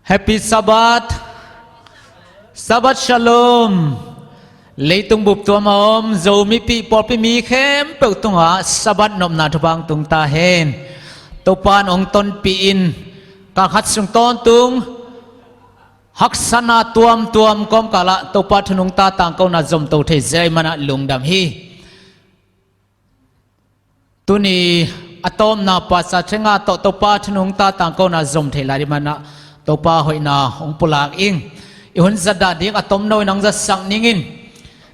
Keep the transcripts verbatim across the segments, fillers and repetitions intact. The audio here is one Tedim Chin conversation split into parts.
Happy Sabbath. Sabbath Shalom. Leitung bup tuam a om Zomi pih pawlpi mi khempeuh tungah Sabbath nopna thupha tung ta hen. Topa in hong tonpih in, kal khat sung tawntung haksatna tuamtuam kawmkalah Topa thu nungta tangkona zomto thei ziau ahih manah lungdam hi. Tuni a tawpna Pastor Thenga tawh Topa thu nungta tangkona zom thei lai ahih manah Topa hoihna hong pulak ing. I hun zat dah ding a tomno in hong zatsak ning in.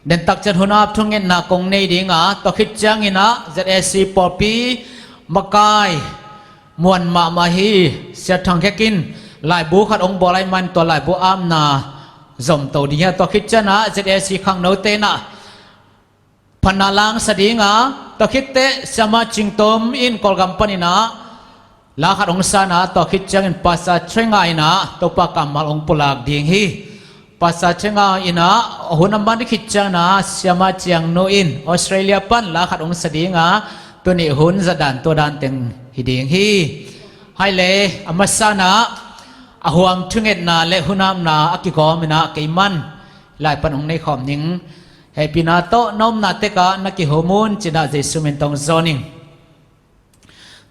Dentak ciat hun ap thungetna kong nei ding a, tua khit ciangin ah Z A C pawlpi makai muan mahmah hi, Sia Thang Khek in laibu khat hong bawl ahih man tua laibu apna zomto ding hi a, tua khit ciangin ah Z A C khangnote in ah phatna la hong sa ding a, tua khit teh Siama Cing Tom in Kawlgam panin ah la khat hong sa in ah, tua khit ciangin Pastor Thenga in ah Topa kammal hong pulak ding hi. Pastor Thenga in ah hun a man khit ciangin ah Siama Ciang Nu in Australia pan la khat hong sa ding a, tuni hun zat dan tua dan teng hi ding hi. Hai le, a masa in ah a huam thungetna le hun apna a kigawm in ah kei man lai pan hong nei khawm ning. Hehpihna tawh na omna tek ah na kihum un ci-in ah Jesu min tawh hong zawn ing.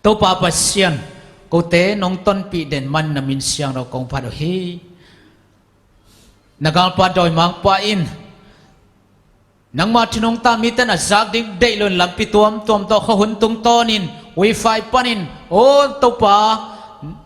Topa Pasian, kote nong tonpih den man na min siangtho kong phat uh hi. Na galpa dawimangpa in nangma thu nungta mite na zak ding deih loin lampi tuamtuam tawh khuahun tungtawnin wifi panin, aw Topa,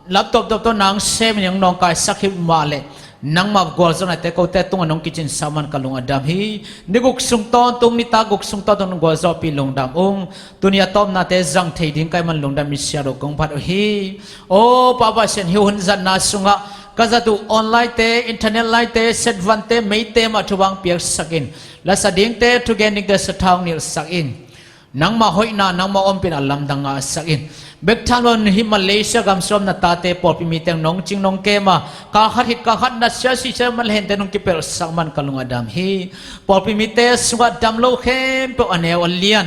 lam tuamtuam tawh nang semin hong nawngkaisak hi mah leh nangma gualzawhnate kote tungah nong kicinsa man ka lung a dam hi. Ni guk sung tawntung, nitak guk sung tawntung nong gualzawhpih lungdam ung. Tuni a tawpnate zang thei ding ka hih man lungdam in siangtho kong phat uh hi. Aw Pa Pasian, hih hun zatna sungah ka zat uh online te, internet line te, setvante, meite mah thupha hong piaksak in. Lasa dingte, thugen dingte sathau hong nilhsak in. Nangma hoihna, nangma ompihna lamdang ngahsak in. Bek tham lo in hih Malaysia gam sung a om na tate pawlpi mite nong cing nong kem a, kal khat khit kal khat natsia sihsia malhente nong kipelhsak man ka lung a dam hi. Pawlpi mite sungah dam lo khempeuh a neu a lian,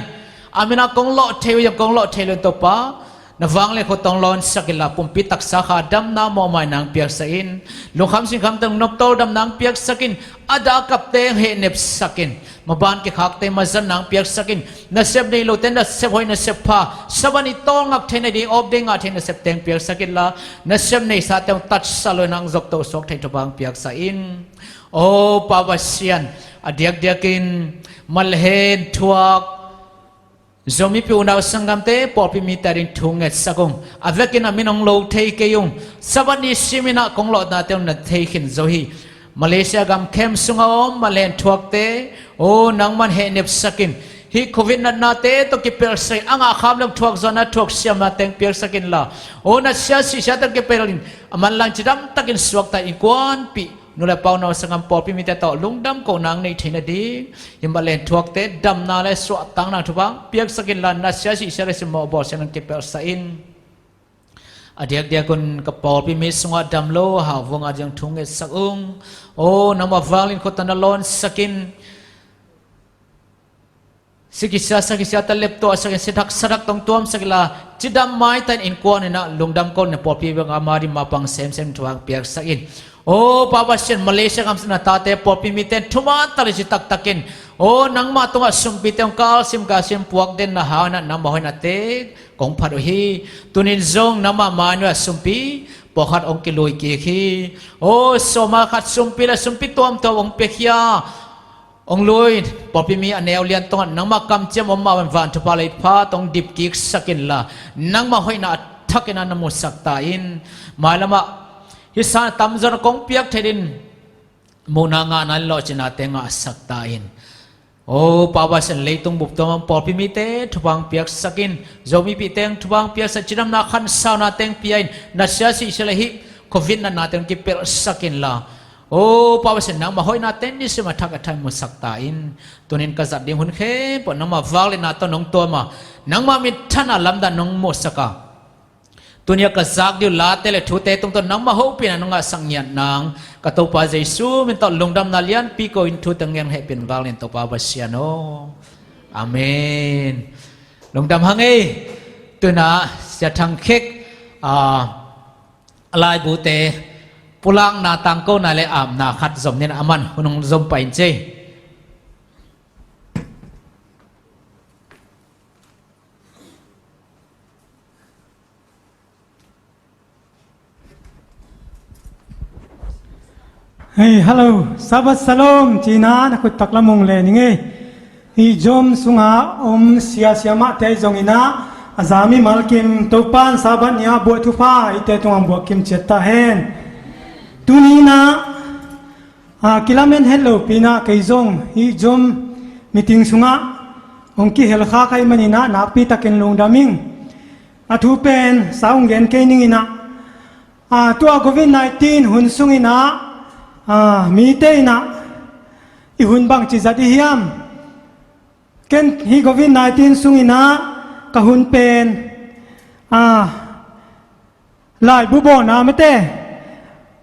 a min ah kong lawh thei uh hiam, kong lawh thei lo in Topa, na vanglian khut tawh hong lawnsak inla, pumpi taksa kha damna mawhmaina hong piaksak in. Lungkham sinkham teng nopto damna hong piaksak in. A dah a kapte hong hehnepsak in. Maban kikhakte mazatna hong piaksak in. Nasep nei lote nasep hoih nasep pha, Sabbath ni tawlngak thei nading, off day ngah thei nasepte hong piaksak inla, nasep neisate hong tatsa lo in hong zokto suak thei thupha hong piaksak in. Aw Pa Pasian, a diakdiakin malhen thuak Zomi pi unau sanggamte, pawlpi mite ading thu ngetsak ung. A vekin a min hong lo thei kei ung. Sabbath ni simin ah kong lawhnate hong na thei khin zo hi. Malaysia gam camp sungah om malhen thuakte, aw nangman hehnepsak in. Hih Covid natnate tawh kipelhsak in, a ngah kham leng thuak zawhna thuak siamna teng piaksak inla, aw natsia sihsia teng kipelh in, a manlang cidamtakin suakta in kuanpih nu le pa unau sanggam pawlpi mite tawh lungdam kohna hong nei thei nading, hih malhen thuakte damna le suahtakna thupha hong piaksak inla, natsia sihsia le simmawh bawlsia hong kipelhsak in. A diakdiak un ka pawlpi mi sungah dam lo hau vung a diang thu ngetsak ung. Aw nangma vanglian khut tawh na lawnsak in. Si kisia sa kisia ta leptuahsak in, si thak sa thak tawh hong tuamsak inla, cidam maita in innkuan in ah lungdam kohna pawlpi bek a ma ding ma pang semsem thupha hong piaksak in. Aw Pa Pasian, Malaysia gam sung na tate pawlpi mite in thuman tak le citak takin, aw nangmah tungah sumpite hong kalsim kalsim puak den na hang in ah nangmah hoihnate kong phat uh hi. Tunin zong nangmah mai nuai ah sumpi pawlkhat hong kilui kik hi. Aw sawma khat sumpi le sumpi tuamtuam hong piakhia hong lui pawlpi mi a neu lian tungah nangmah kamciam om mah bangin van thupha lei pha tawh hong dip kiksak inla, nangmah hoihna a thakin ah na musak ta in. Mailamah hih san a tamzaw na kong piak theih dingin muhna ngahna le lawhcinate ngahsak ta in. Aw Pa Pasian, leitung bup tuam a om pawlpi mite thupha hong piaksak in. Zomipihte hong thupha hong piaksak, cidamna khansaunate hong pia in. Natsia sihsia le hih Covid natnate hong kipelhsak inla, aw Pa Pasian, nangmah hoihna teng nisim a thak a thak musak ta in. Tunin ka zat ding hun khempeuh nangmah vangliatna tawh nong tuam a, nangmah minthanna lamdang nong muhsak a, tuni a ka zak ding uh late le thute tungtawn nangmah hopihna nong ngahsak ngiat nang, ka Topa Jesu min tawh lungdamna lianpi ko in thute ngen hehpihna vanglian Topa Pasian aw. Amen. Lungdam hang ei. Tuna Sia Thang Khek, ah, a laibute Pulakna tangkona le apna khat zom ni in, aman hun hong zom pah in ci ei. Hei, hello, Sabbath Shalom ci in na khut taklam hong len ing ei. Hih Zoom sunga om sia siamahte ahi zongin ah, a za mimal kim Topa'n Sabbath ni-a buah thupha eite tungah buak kim ciat ta hen. Tuni in ah, a, kilamen het lopi in ah kei zong hih Zoom meeting sungah hong kihel khak ahih manin ah nakpi takin lungdam ing. A thu pen sa hong gen kei ning in ah, a, tua covid nineteen hun sungin ah, a, mite in ah i hun bangci zat i hiam? Ken hih covid nineteen sungin ah ka hun pen, a, laibu bawlna mate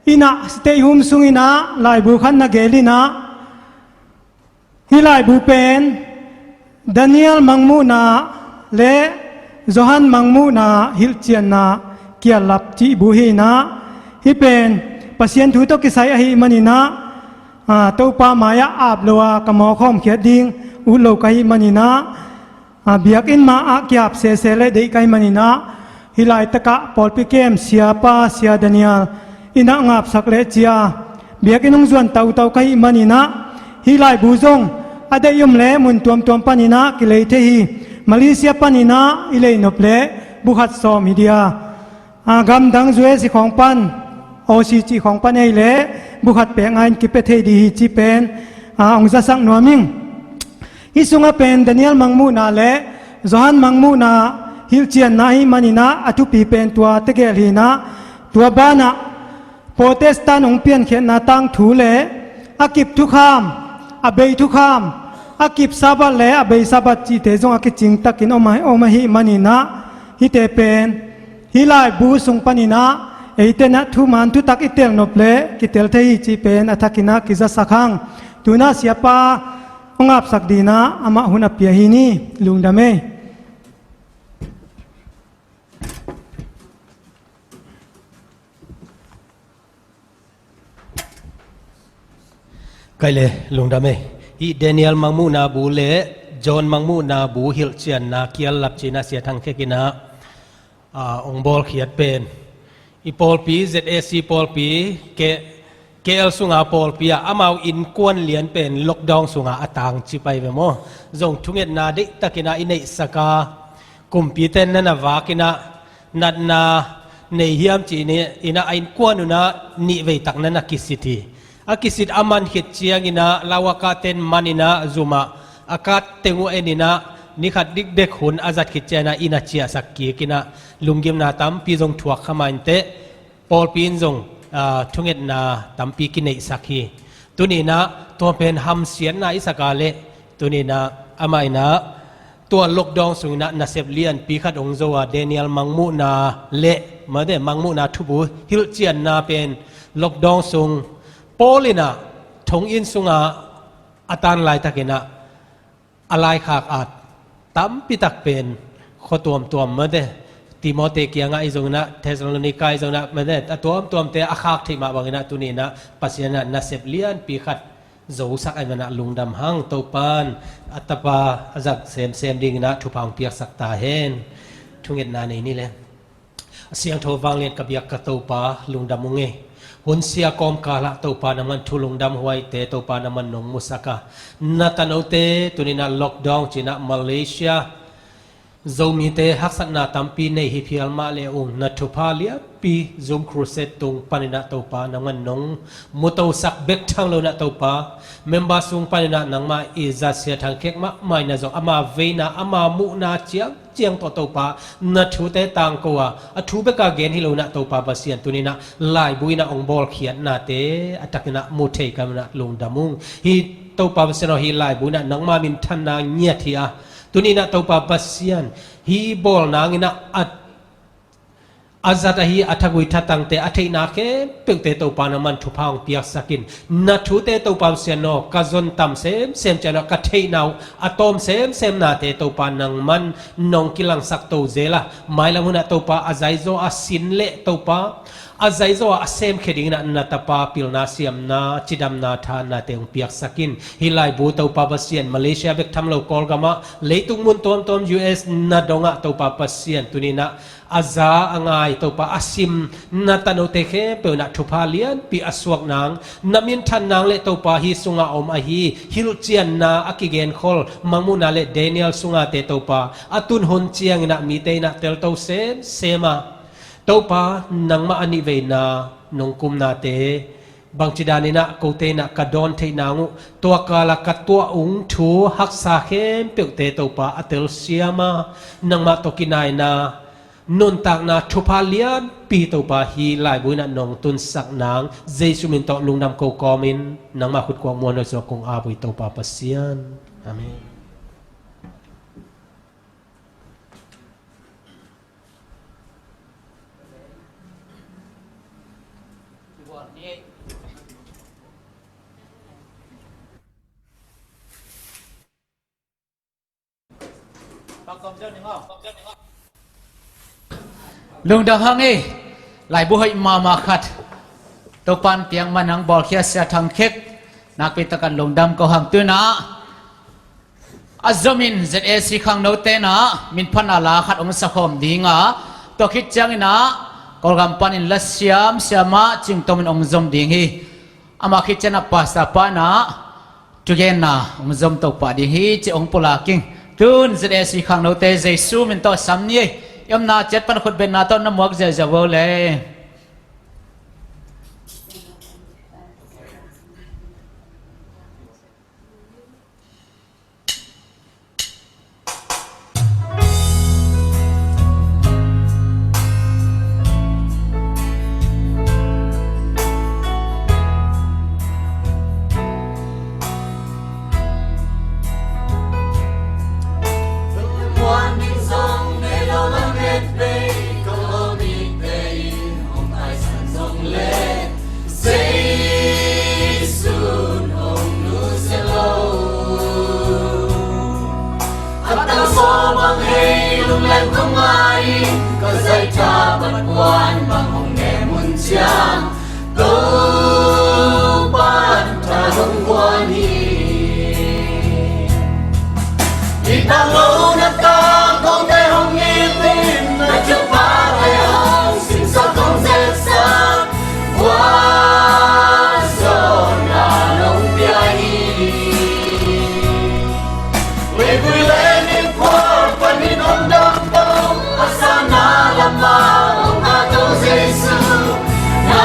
in ah, stay home sungin ah laibu khat na gel in ah, hih laibu pen Daniel mangmuhna le Johan mangmuhna hilhcianna kiallap cih bu hi in ah, hih pen Pasian thu tawh kisai ahih manin ah, a, Topa mai-ah ap lo a ka mawk hawmkhiat ding ut lo ka hih manin ah, a, biakinn mah ah ki-ap sese le deih ka hih manin ah, hih laitakah pawlpi kem siapa Sia Daniel in ah hong apsak leh ci-a biakinn hong zuan tautau ka hih manin ah, hih laibu zong a deih om leh mun tuamtuam panin ah kilei thei hi. Malaysia panin ah i leinop leh bu khat sawm hi dia. A, gamdang U S khawng pan, Aussie cih khawng pan ei leh bu khat pek ngai in kipia thei ding hi cih pen, a, hong zasak nuam ing. Hih sungah pen Daniel mangmuhna le Johan mangmuhna hilhcianna ahih manin ah, a thupi pen tua tegel hi in ah, tua banah Protestant hong piankhiatna tangthu le a kip thukham, a bei thukham, a kip Sabbath le a bei Sabbath cihte zong a kicing takin om a, om ahih manin ah, hihte pen hih laibu sung panin ah eite in ah thuman thutak i telnop leh kitel thei hi cih pen a thakin ah kizasak hang. Tu in ah siapa hong apsak ding in ah amah hun a pia hi ni. Lungdam ei. Kai le, lungdam ei. Hih Daniel mangmuhna bu le John mangmuhna bu hilhcianna kiallap ci in ah Sia Thang Khek in ah, a, hong bawlkhiat pen i pawlpi, Z A C pawlpi, K-, K L sunga pawlpi ah amau innkuan lian pen lockdown sunga a tangci pai ve maw. Zong thungetna deihtakin ah i neihsak a, kumpite in na na vak in ah, natna nei hiam ci in ah, a innkuan un ah nih veitak na na kisit hi. A kisit a man khit ciangin ah, lau a kahte in man in ah, zum ah a katteng uh en in ah, ni khat dikdek hun a zat khit ciangin ah inn ah ciahsak kik in ah, lunggimna tampi zong thuak kha mah inteh, pawlpi in zong, aa, thungetna tampi kineihsak hi. Tuni in ah tua pen hamsiatna i sak a leh, tuni in ah amah in ah tua lockdown sungin ah nasep lianpi khat hong zo a, Daniel mangmuhna le, mate, mangmuhna thubu hilhcianna pen lockdown sung Paul in ah thonginn sungah a tan laitakin ah a laikhak at tampitak pen khua tuamtuam, mate, Timote kiangah ahi zongin ah, Thessalonika ahi zongin ah, mate, a tuamtuamte a khak theih mah bangin ah, tuni in ah Pasian in ah nasep lianpi khat zosak ahih manin ah lungdam hang. Topa'n a tapa a zat semsem dingin ah thupha hong piaksak ta hen. Thungetna nei ni le. A siangtho vanglian ka biak ka Topa, lungdam ung ei. Hun sia kawmkal ah Topa nangman thu lungdamhuaite Topa nangman nong musak a, na tanote tuni in ah lockdown ci in ah Malaysia Zomite haksatna tampi nei hi phial mah le ung, na thupha lianpi Zoom Crusade tung panin ah Topa nangman nong mutosak bek tham lo in ah Topa, member sung panin ah nangmah i zat Sia Thang Khek mahmah in ah zong ama veina, ama muhna ciang ciang tawh Topa, na thute tangko a, a thu bek a gen hi lo in ah Topa Pasian, tuni in ah laibu in ah hong bawlkhiatnate a takin ah mu thei ka hih manin ah lungdam ung. Hih Topa Pasian aw, hih laibu in ah nangma minthanna ngiat hi a, tuni in ah Topa Pasian, hih bawl nangin ah a a zat ahi a thagui thatangte a theihna khempeuhte Topa nangman thupha hong piaksak in. Na thute Topa Pasian aw, ka zon tam semsem ciangah ka theihna uh a tawm semsem nate Topa nangman nong kilangsak to zel a, mailam hunah Topa a zaizaw a sin leh Topa a zaizaw a a semkhia dinginah na tapa pilna siamna cidamna tha nate hong piaksak in. Hih laibu Topa Pasian Malaysia bek tham lo Kawlgamah leitung mun tuamtuam U S na dongah Topa Pasian tuninah a za a ngai Topa a sim na tanote khempeuh inah thupha lianpi a suak nang, na minthan nang le Topa hih sungah om ahi hilhcianna a kigenkhol Mangmuhna le Daniel sungate Topa a tun hun cianginah mite inah telto semsem a Topa nangmah a nih veina nong kumnate bangci daninah kote inah ka dawn theih nang uh, tua kala ka tuah ung thu haksa khempeuhte Topa a telsiam a, nangmah tawh kinaina nuntakna thupha lianpi Topa hih laibu inah nong tunsak nang Jesu min tawh lungdam ko kawmin nangmah khutkuak muan lo zuak kong ap uh hi Topa Pasian. Amen. Lungdam hang ei, laibu hoih mahmah khat Topan piak man hang bawlkhia Sia Thang Khek nakpi takin lungdam ko hang. Tunah a zomin Z A C khangnote inah minphatna la khat hong sakhawm ding a, tua khit cianginah Kawlgam panin la siamsiam ah cingtomin hong zom ding hi. Amah khit ciangah pastor pa inah thugenna hong zom to pah ding hi cih hong pulak ing. Tun Z A C khangnote Jesu min tawh sam ni ei. I omna ciat pan khutbetna tawh na muak ziahziah vo le. Jesu'n hong nusia lo. A tangsaw bang hei lungleng khong ngai in, ka zaitha ban puan bang hong nem hun ciang, Topan tha hong guan hi. I tang lo na tang kote hong it in, na thupha te hong simsak hong zetsak, gualzawhna nong pia hi. Leivui le nikhua panin hong damto, a sana lamah hong phato Jesu, na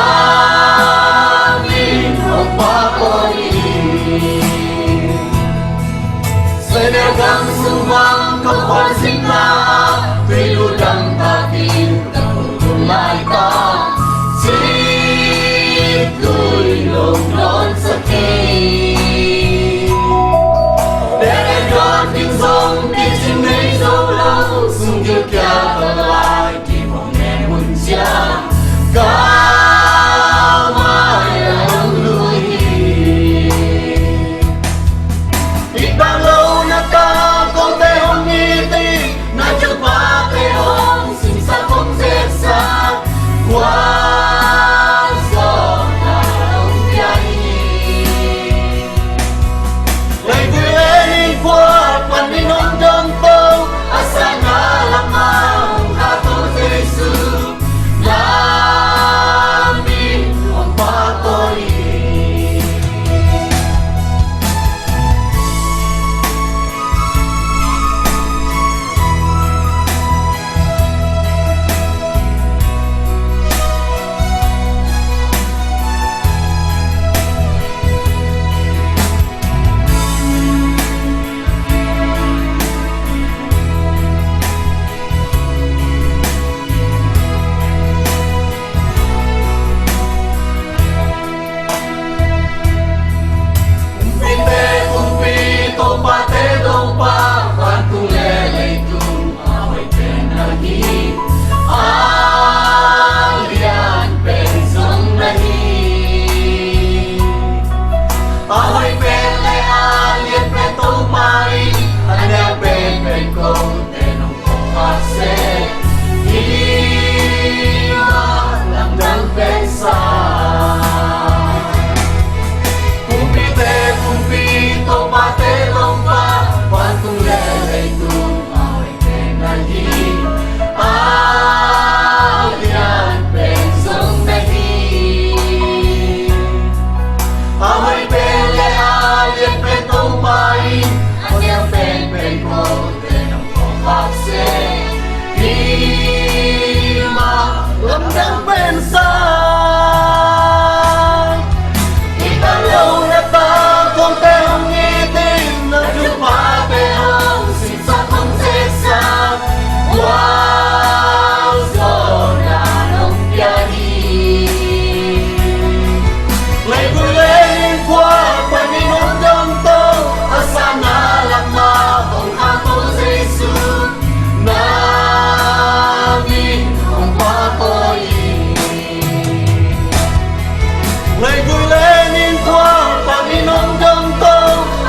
Meigui le nin kuang pan in hong dong to,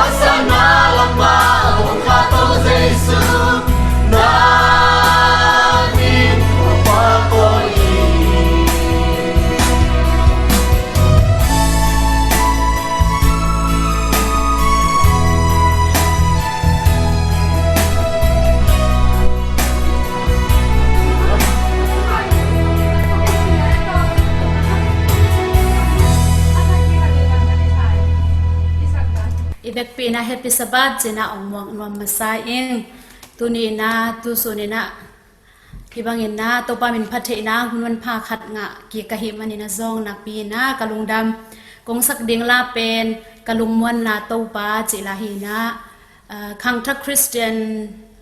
a sana lamah hong kha to Jesu, na min hong pha ko hi. I vekpi in ah Happy Sabbath ci-in ah hong muak nuam masa ing. Tuni in ah, tusun in ah, hih bangin ah Topa min phat theihna hun manpha khat ngah kik ka hih manin ah, zawng nakpi in ah ka lungdam kong sak ding la pen Ka Lungmuanna Topa cih la hi in ah, ah, khangthak Khristian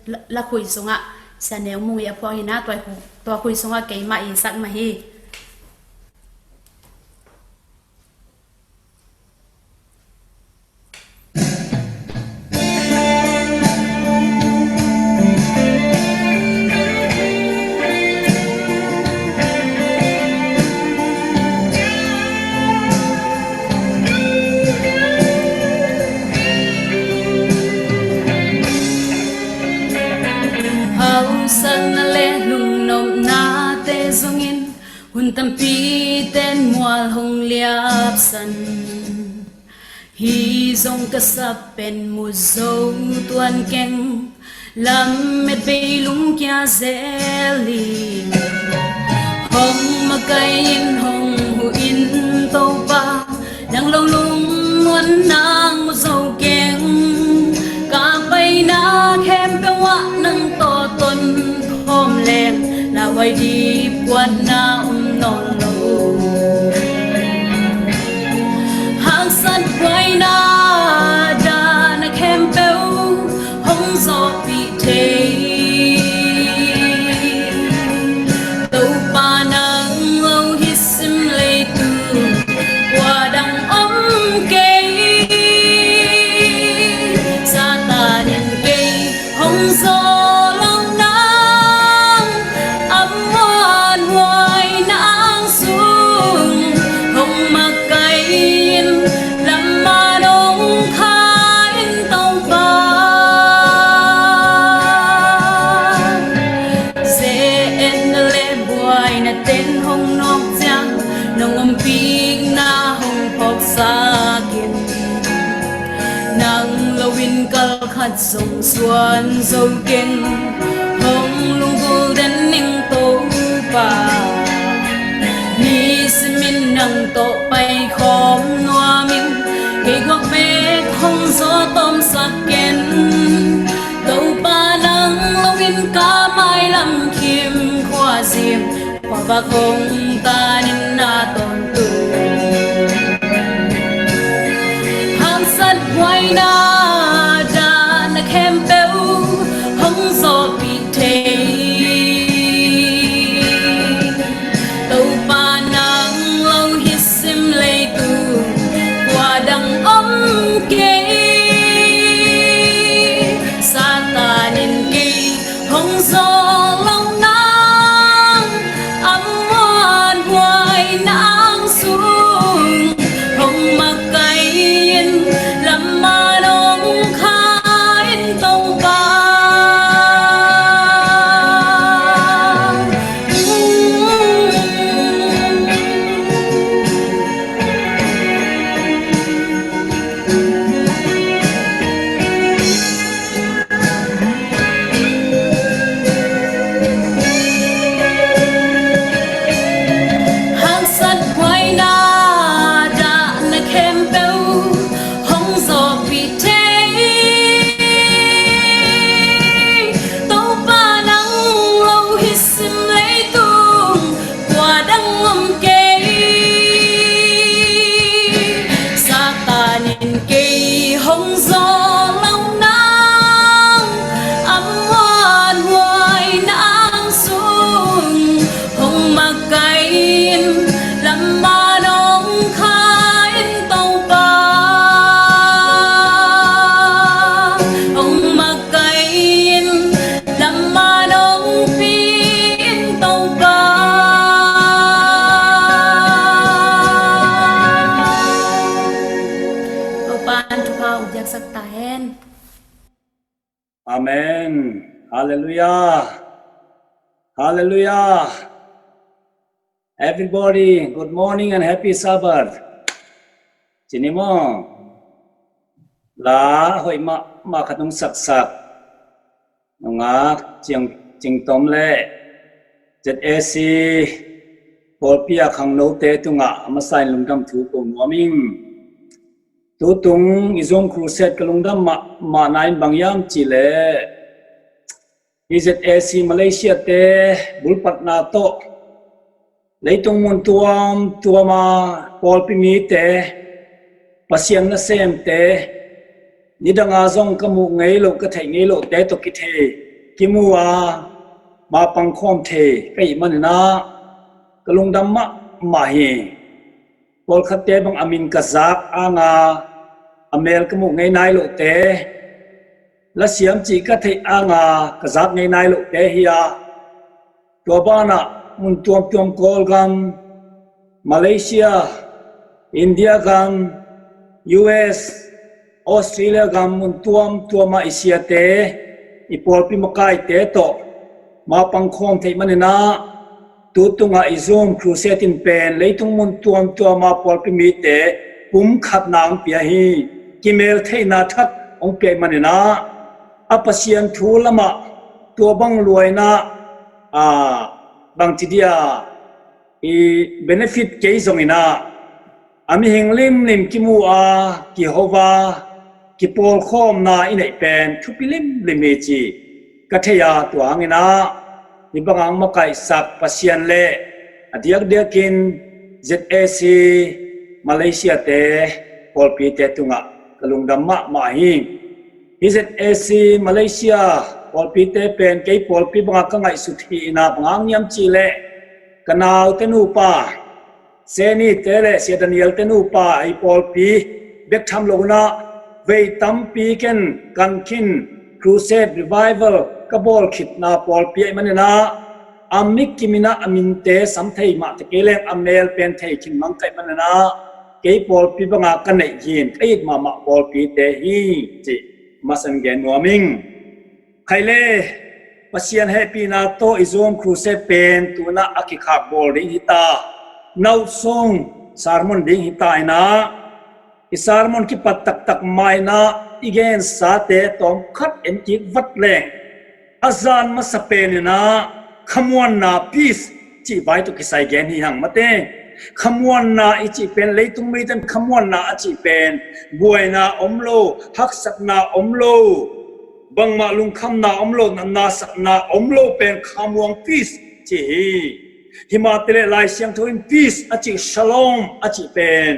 la, lakhui sungah Sia Neu Mung i a phuak hi in ah, tua khu-, tua khui sungah keimah i sak mah hi. Hausakna le lungnopnate zongin hun tampi ten mual hong liapsan. Hih zong ka sap pen mu zo tuan keng, lamet bei lungkia zel in. Hong makaih in, hong huh in Topa, nang lo lungmuanna mu zo keng. Ka paina khempeuh ah nang tawh ton khawm leng, lauhuai dipkuatna om nawn lo. Haksat buaina dahna khempeuh hong zawhpih thei. Topa nang lo hi sim leitung kua dang om kei. Satan in kei hong zawl lo nang, a muanhuai nang sung hong makaih in, lam man hong kha in Topa. Ze-etna le buaina ten hong nawk ciang, nong ompihna hong phawksak in. Nang lo in kal khat zong suan zo keng, hong lunggulh den ning Topa. Nisimin nang tawh paikhawm nuam in, kei guak bek hong zaw tawmsak ken. Topa nang lo in ka mailam khim khua zing, khuavak hong tan in na tawntung. Haksat buaina dahna khempeuh hong zawhpih thei. Topa nang lo hi sim leitung kua dang om kei. Satan in kei hong zawl lo nang, a muanhuai nang Sak ta hen. Amen. Hallelujah. Hallelujah. Everybody, good morning and happy Sabbath. Cini maw? La hoih mahmah khat hong saksak nungak Cing, Cing Tom le Z A C pawlpi a khangnote tungah a masa in lungdam thu ko nuam ing. Tutung i Zoom Crusade ka lungdam mahmahna in bang hiam cih leh, hi Z A C Malaysia te bulpatna tawh leitung mun tuamtuam a pawlpi mite, Pasian nasemte, nidanga zong ka muh ngei loh, ka theih ngei lohte tawh kithei, kimu a mapang khawm thei ka hih manin ah ka lungdam mahmah hi. Pawlkhatte bang a min ka zak anga a mel ka muh ngei nai lohte, lasiam cih ka theih anga ka zak ngei nai lohte hi a, tua banah mun tuamtuam, Kawlgam, Malaysia, India gam, U S, Australia gam, mun tuamtuam ah i siate, i pawlpi makaite tawh mapang khawm theih manin ah, tutungah i Zoom Crusade in pen leitung mun tuamtuam a pawlpi mite pumkhatna hong pia hi. Kimeltheihna thak hong pia hih manin ah, a Pasian thu lamah tua bang luaina, a, bangci dia, i benefit kei zongin ah, a mihing limlim kimu a, kiho a, kipawlkhawmna i neih pen thupi limlim hi ci ka thei a, tua hangin ah hih banga hong makaihsak Pasian le a diakdiakin Z A C Malaysia te pawlpite tungah ka lungdam mahmah hi. Hi Z A C Malaysia pawlpite pen kei pawlpi banga ka ngaihsut hi in ah, bang hang hiam cih leh ka naute nupa, Seni te le Sia Daniel te nupa, i pawlpi bek tham lo in ah vei tampi ken kan khin, Crusade Revival ka bawl khitna pawlpi ahih manin ah, a mi kim in ah a minte sam thei mah ta kei leng a mel pen thei khin mang ka hih manin ah, kei pawlpi banga ka neih hi in, ka it mahmah pawlpite hi cih masa in gen nuam ing. Khaile, Pasian hehpihna tawh i Zoom Crusade pen tu in ah a kikhak bawl ding hi ta. Nausung sermon ding hi ta in ah, i sermon kipat taktak mah in ah i gensate tawmkhat en kik vat leng, a zan masa pen in ah khamuanna, peace cih vai tawh kisai gen hi hang mate. Khamuanna i cih pen, leitung mite in khamuanna a cih pen buaina om lo, haksatna om lo, bangmah lungkhamna om lo, natna sakna om lo pen khamuang, peace ci hi. Himah te le Lai Siangtho in peace a cih, shalom a cih pen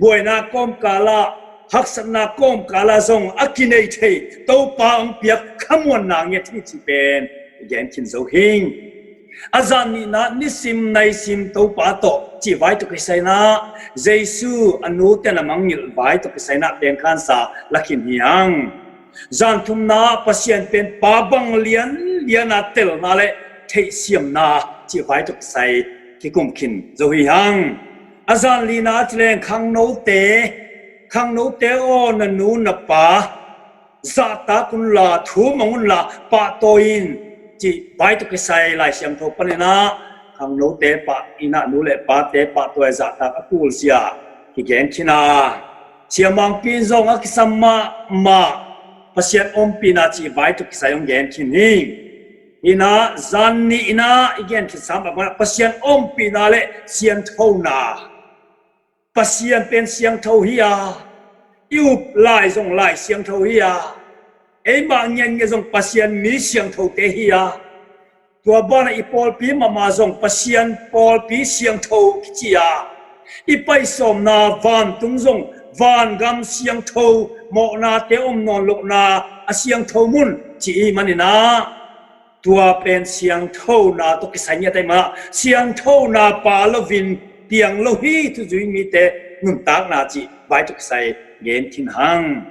buaina kawmkal ah, haksatna kawmkal ah zong a kinei thei, Topa hong piak khamuanna nget hi cih pen i gen khin zo hi. A zan nihna, nisim naisim Topa tawh cih vai tawh kisai in ah, Jesu a nute in a mangngilh vai tawh kisai in ah pengkhansa la khin hi hang. Zan thumna, Pasian pen Pa bang lianlian a telna le theihsiamna cih vai tawh kisai kikum khin zo hi hang. A zan lina a ci leng khangnote, khangnote aw, na nu na pa zahtak unla, thumang unla, pahtawi in cih vai tawh kisai Lai Siangtho panin ah, khangnote pah in ah, nu le pate pahtawi, zahtak a kul zia kigen khin a, Sia Mangpi in zong a kisam mahmah Pasian ompihna cih vai tawh kisai hong gen khin hi. Hi in ah zan nihna i gen khin sam ah, Pasian ompihna le siangthona. Pasian pen siangtho hi a, i up lai zong Lai Siangtho hi a, eimah ngiatngiat zong Pasian mi siangthote hi a, tua banah i pawlpi mahmah zong Pasian pawlpi siangtho kici a, i paisawmna vantung zong vangam siangtho, mawhnate om nawn lohna a siangtho mun ci i hih manin ah, tua pen siangthona tawh kisai ngiat ahih manin ah, siangthona pha loin piang lo hi, thuzui mite nuntakna cih vai tawh kisai gen khin hang.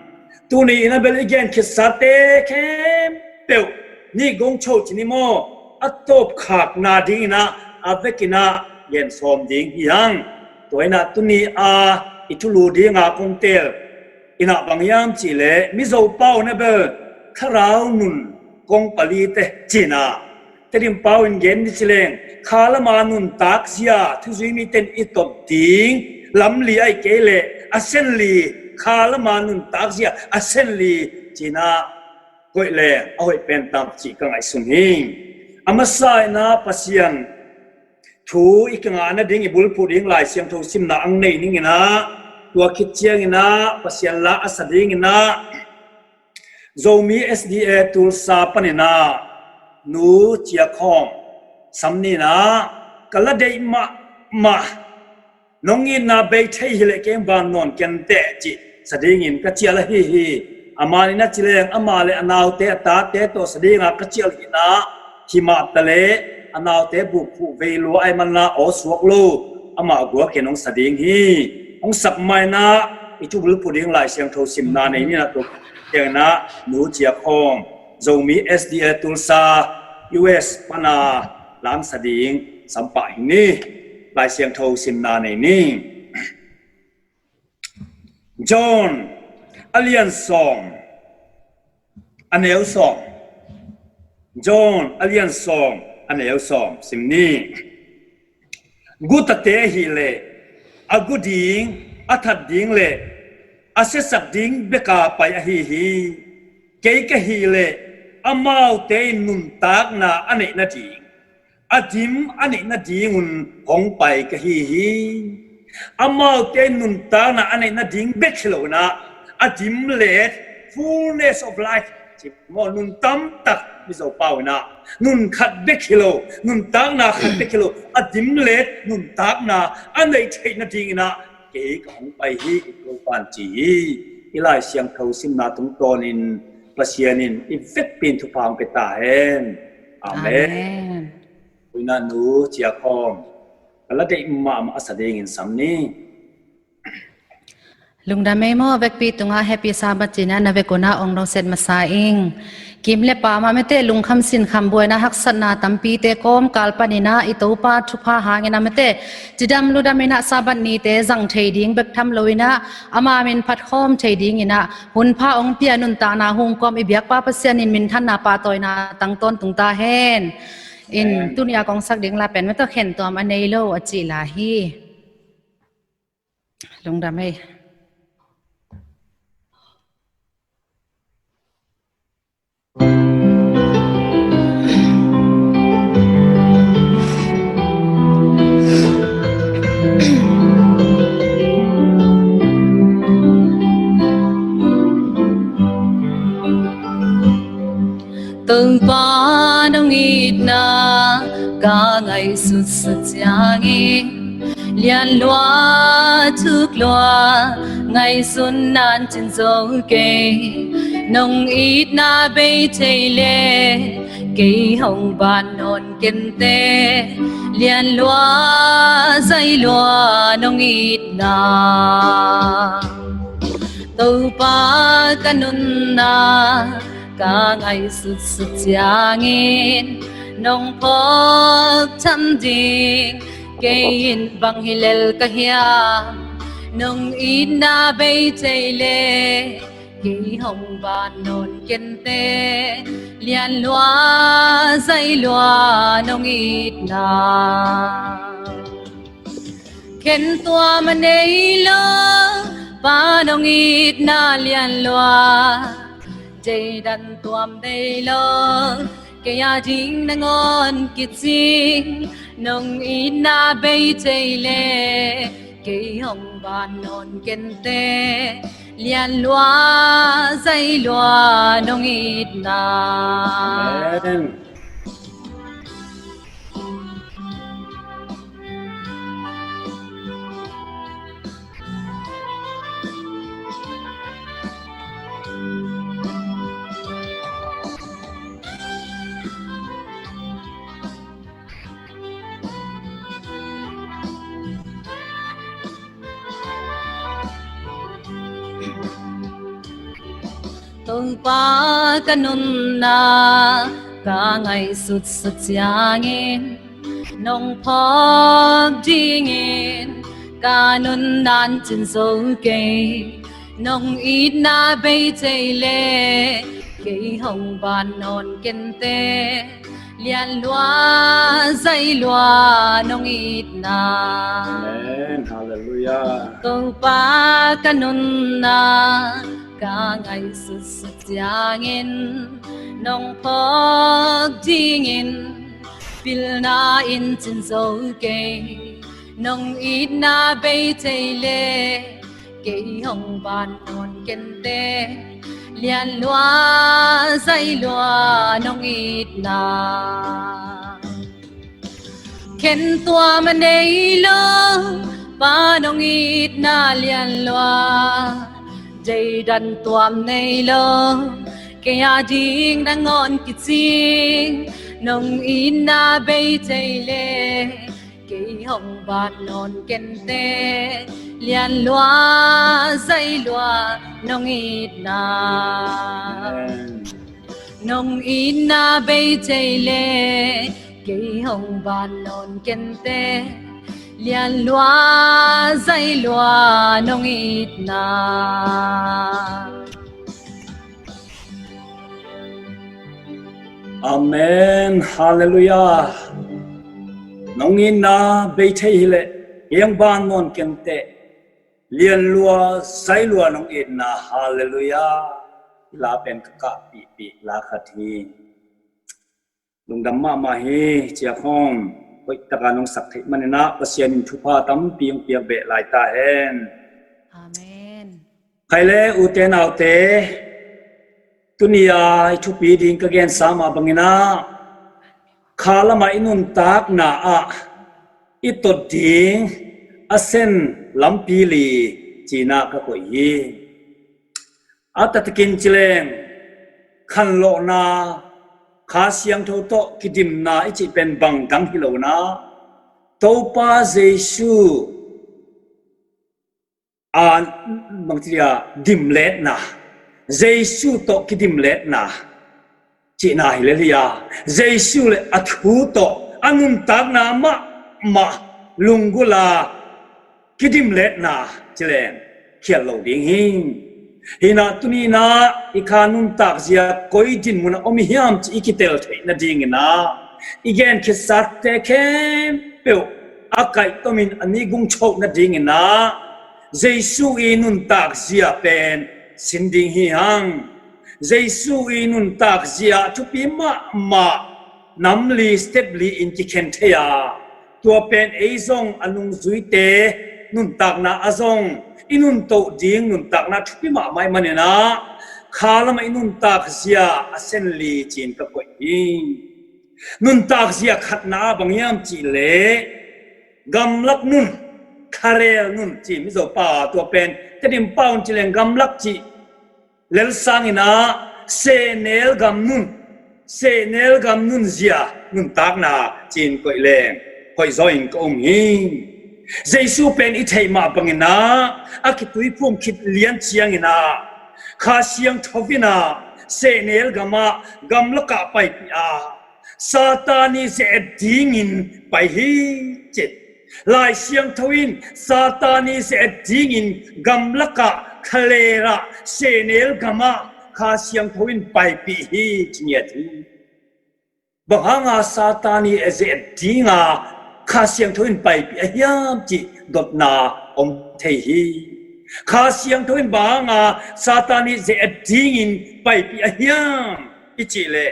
Tuni in a bel i gen khitsate khempeuh, ni gong cho ci ni maw, a tawpkhakna dingin ah a vekin ah gen sawm ding hi hang. Tua in ah tuni a i thulu dinga kong teel Inah bang hiam cihleh Mizo pau na bel thlarau nun kong palite cinah, Tedim pau in gen ni cileng kha lama nuntak zia thuzui miten i tot ding lamli aih kei leh a senli, kha lama nuntak zia a senli cinah koih leng a hoih pen tam cih ka ngaihsun hi. A masa inah Pasian thu i kingah nading i bulphuh ding Lai Siangtho simna ang nei ninginah, tua khit cianginah Pasian la a sa dinginah Zomi S D A Tulsa paninah Nu Cia Khawm sam ninah, ka la deih mahmah, nong itna bei thei hileh kei hong ban nawn kenteh cih sa dingin ka cial ahi hi. Amah in a cileng amah le a naute a tate tawh sa dinga ka cial hinah, himah taleh a naute bukphuh vei lua ai manna aw suak lo, amah guakin hong sa ding hi. Hong sak mainah i thu bulphuh ding Lai Siangtho simna nei ninah tua cianginah Nu Cia Khawm, Zomi S D A Tulsa, U S pana lamsa ding sampah hi ni. Lai Siangtho simna nei ni. John a lian sawm, a neu sawm. John a lian sawm, a neu sawm sim ni. Gutate ahileh a gu ding, a that ding le a siasak ding beka pai ahi hi. Kei ka hileh amaute in nuntakna a neih nading, a dim a neih nadingun hong pai ka hi hi. Amaute in nuntakna a neih nading bek hi lo inah, a dim let, fullness of life, ci maw, nun tamtak, Mizo pau inah nun khat bek hi lo, nuntakna khat bek hi lo, a dim let nuntakna a neih theih nadinginah kei ka hong pai hi, i Topan ci hi. I Lai Siangtho simna tungtawnin Pasian in i vekpi in thupha hong pia ta hen. Amen. Amen. Ui na Nu Cia Khawm, ka la deih mahmah a sa dingin sam ni. Lungdam ei maw, vekpi tungah Happy Sabbath cinah na vek unah ong dongset masa ing. Kim le pam ah mete lungkham sinkham buaina haksatna tampite kawmkal paninah i Topa thupha hangin a mete cidam ludam inah Sabbath nite zang thei ding bek tham lo inah ama min phatkhawm thei dinginah hunpha ong pia nuntakna hungkawm i biakpa Pasian in minthanna pahtawina tang tawntung ta hen. In tunia kong sak ding la pen mete khentuam a nei lo a cih la hi. Lungdam ei. Topa nong itna ka ngaihsutsut ciangin lianlua thuklua ngaihsun nan cin zo kei. Nong itna bei thei le kei hong ban nawn kente, lianlua zailua nong itna. Topa ka nunna ka ngaihsutsut ciangin nong phawk tham ding. Kei in bang hi lel ka hiam, nong itna bei thei le kei hong ban nawn kente, lianlua zailua nong itna. Khentuam a nei lo, Pa nong itna lianlua. Deidan tuam nei lo, kei a ding nangawn kicing. Nong itna bei thei le kei hong ban nawn kente, lianlua zailua nong itna. Amen. Topa ka nunna ka ngaihsutsut ciangin nong phawk dingin ka nunnan cin zo kei. Nong itna bei thei le kei hong ban nawn kente, lian lua zai lua nong itna. Amen. Halleluiah. Topa ka nunna ka ngaihsutsut ciangin nong phawk dingin pilna in cin zo kei. Nong itna bei thei le kei hong ban nawn kente, lian lua zai lua nong itna. Khen tuam a nei lo, Pa nong itna lian lua. Deidan tuam nei lo, kei a ding nangawn kicing. Nong itna bei thei le kei hong ban nawn kente, lian lua zai lua nong itna. Amen. Nong itna bei thei le kei hong ban nawn kente, lian lua zai lua nong itna. Amen. Halleluiah. Nong itna bei thei hi le kei hong ban nawn kente, lian lua zai lua nong itna. Halleluiah. La pen ka kahpihpih la khat hi. Lungdam mahmah hi, Cia Khawm. Hoih taka nong sak theih maninah Pasian in thupha tampi hong piak beh lai ta hen. Amen. Khai le ute naute, tuni-a i thupi ding ka gensa mah banginah kha lamah i nuntakna ah i tot ding a sen lampi li cinah ka koih hi. A taktakin cileng khanlawhna, Kha Siangtho tawh kidimna i cih pen bangdang hi lonah Topa Jesu a bangci a dimletna, Jesu tawh kidimletna cihna hi lel hi a, Jesu le a thu tawh a nuntakna mahmah lunggulh a kidimletna cileng khial lo ding hi. Hinah tuninah i kha nuntak zia koi dinmunah om i hiam cih i kitel theih nadinginah i gen khitsakte khempeuh a kaihtomin a ni gungchoh nadinginah Jesu i nuntak zia pen sin ding hi hang. Jesu i nuntak zia thupi mahmah nam li step li in kikhen thei a, tua pen ei zong a nungzuite nuntakna a zong i nuntoh ding nuntakna thupi mahmah i maninah kha lamah i nuntak zia a sen li cin ka koih hi. Nuntak zia khatna ah bang hiam cihleh gamlak nun, kharel nun ci Mizo pau a, tua pen Tedim pau in cileng gamlak cih lel sanginah sehnel gam nun, sehnel gam nun zia nuntakna cin koih leng koih zaw in ka um hi. Jesu pen i theih mah banginah a kituiphum khit lian cianginah Kha Siangtho inah sehnel gamah gamlakah paipih a Satan i ze-et dingin pai hi ci. Lai Siangtho in Satan i ze-et dingin gamlakah khalerah sehnel gamah Kha Siangtho in paipih hi ci ngiat hi. Bang hanga Satan i a ze-et dinga Kha Siangtho in paipih a hiam cih dotna om thei hi. Kha Siangtho in bang hanga Satan i ze-et dingin paipih a hiam i cihleh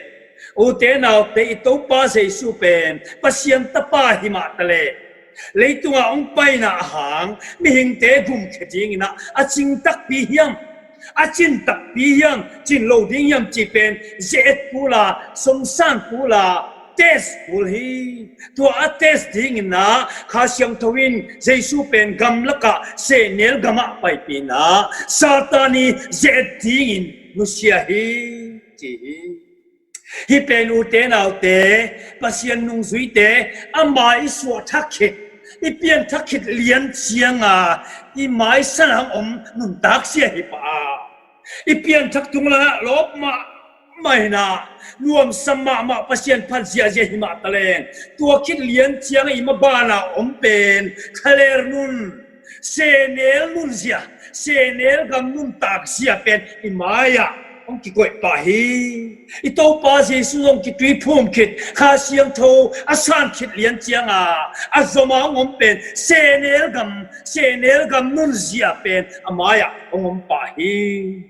ute naute i Topa Jesu pen Pasian Tapa hi mah taleh leitunga hong paina ahang mihingte gumkhia dinginah a cing takpi hiam, a cin takpi hiam, cin lo ding hiam cih pen ze-et kula, songsan kula, test kul hi. Tua a test dinginah Kha Siangtho in Jesu pen gamlakah sehnel gamah paipihna Satan i ze-et dingin nusia hi ci hi. Hih pen ute naute, Pasian nungzuite, ama i suah thak khit, i pianthak khit lian cianga i maisan hang om nuntak sia hi pah a, i pianthak tung langah lawp mahmah inah nuamsa mahmah Pasian phat ziahziah hi mah taleng tua khit lian cianga i mabana om pen khaler nun, sehnel nun zia, sehnel gam nuntak zia pen i mai-ah hong kikoih pah hi. I Topa Jesu zong kituiphum khit, Kha Siangtho a san khit lian cianga a zom a hong om pen sehnel gam, sehnel gam nunzia pen a mai-ah hong om pah hi.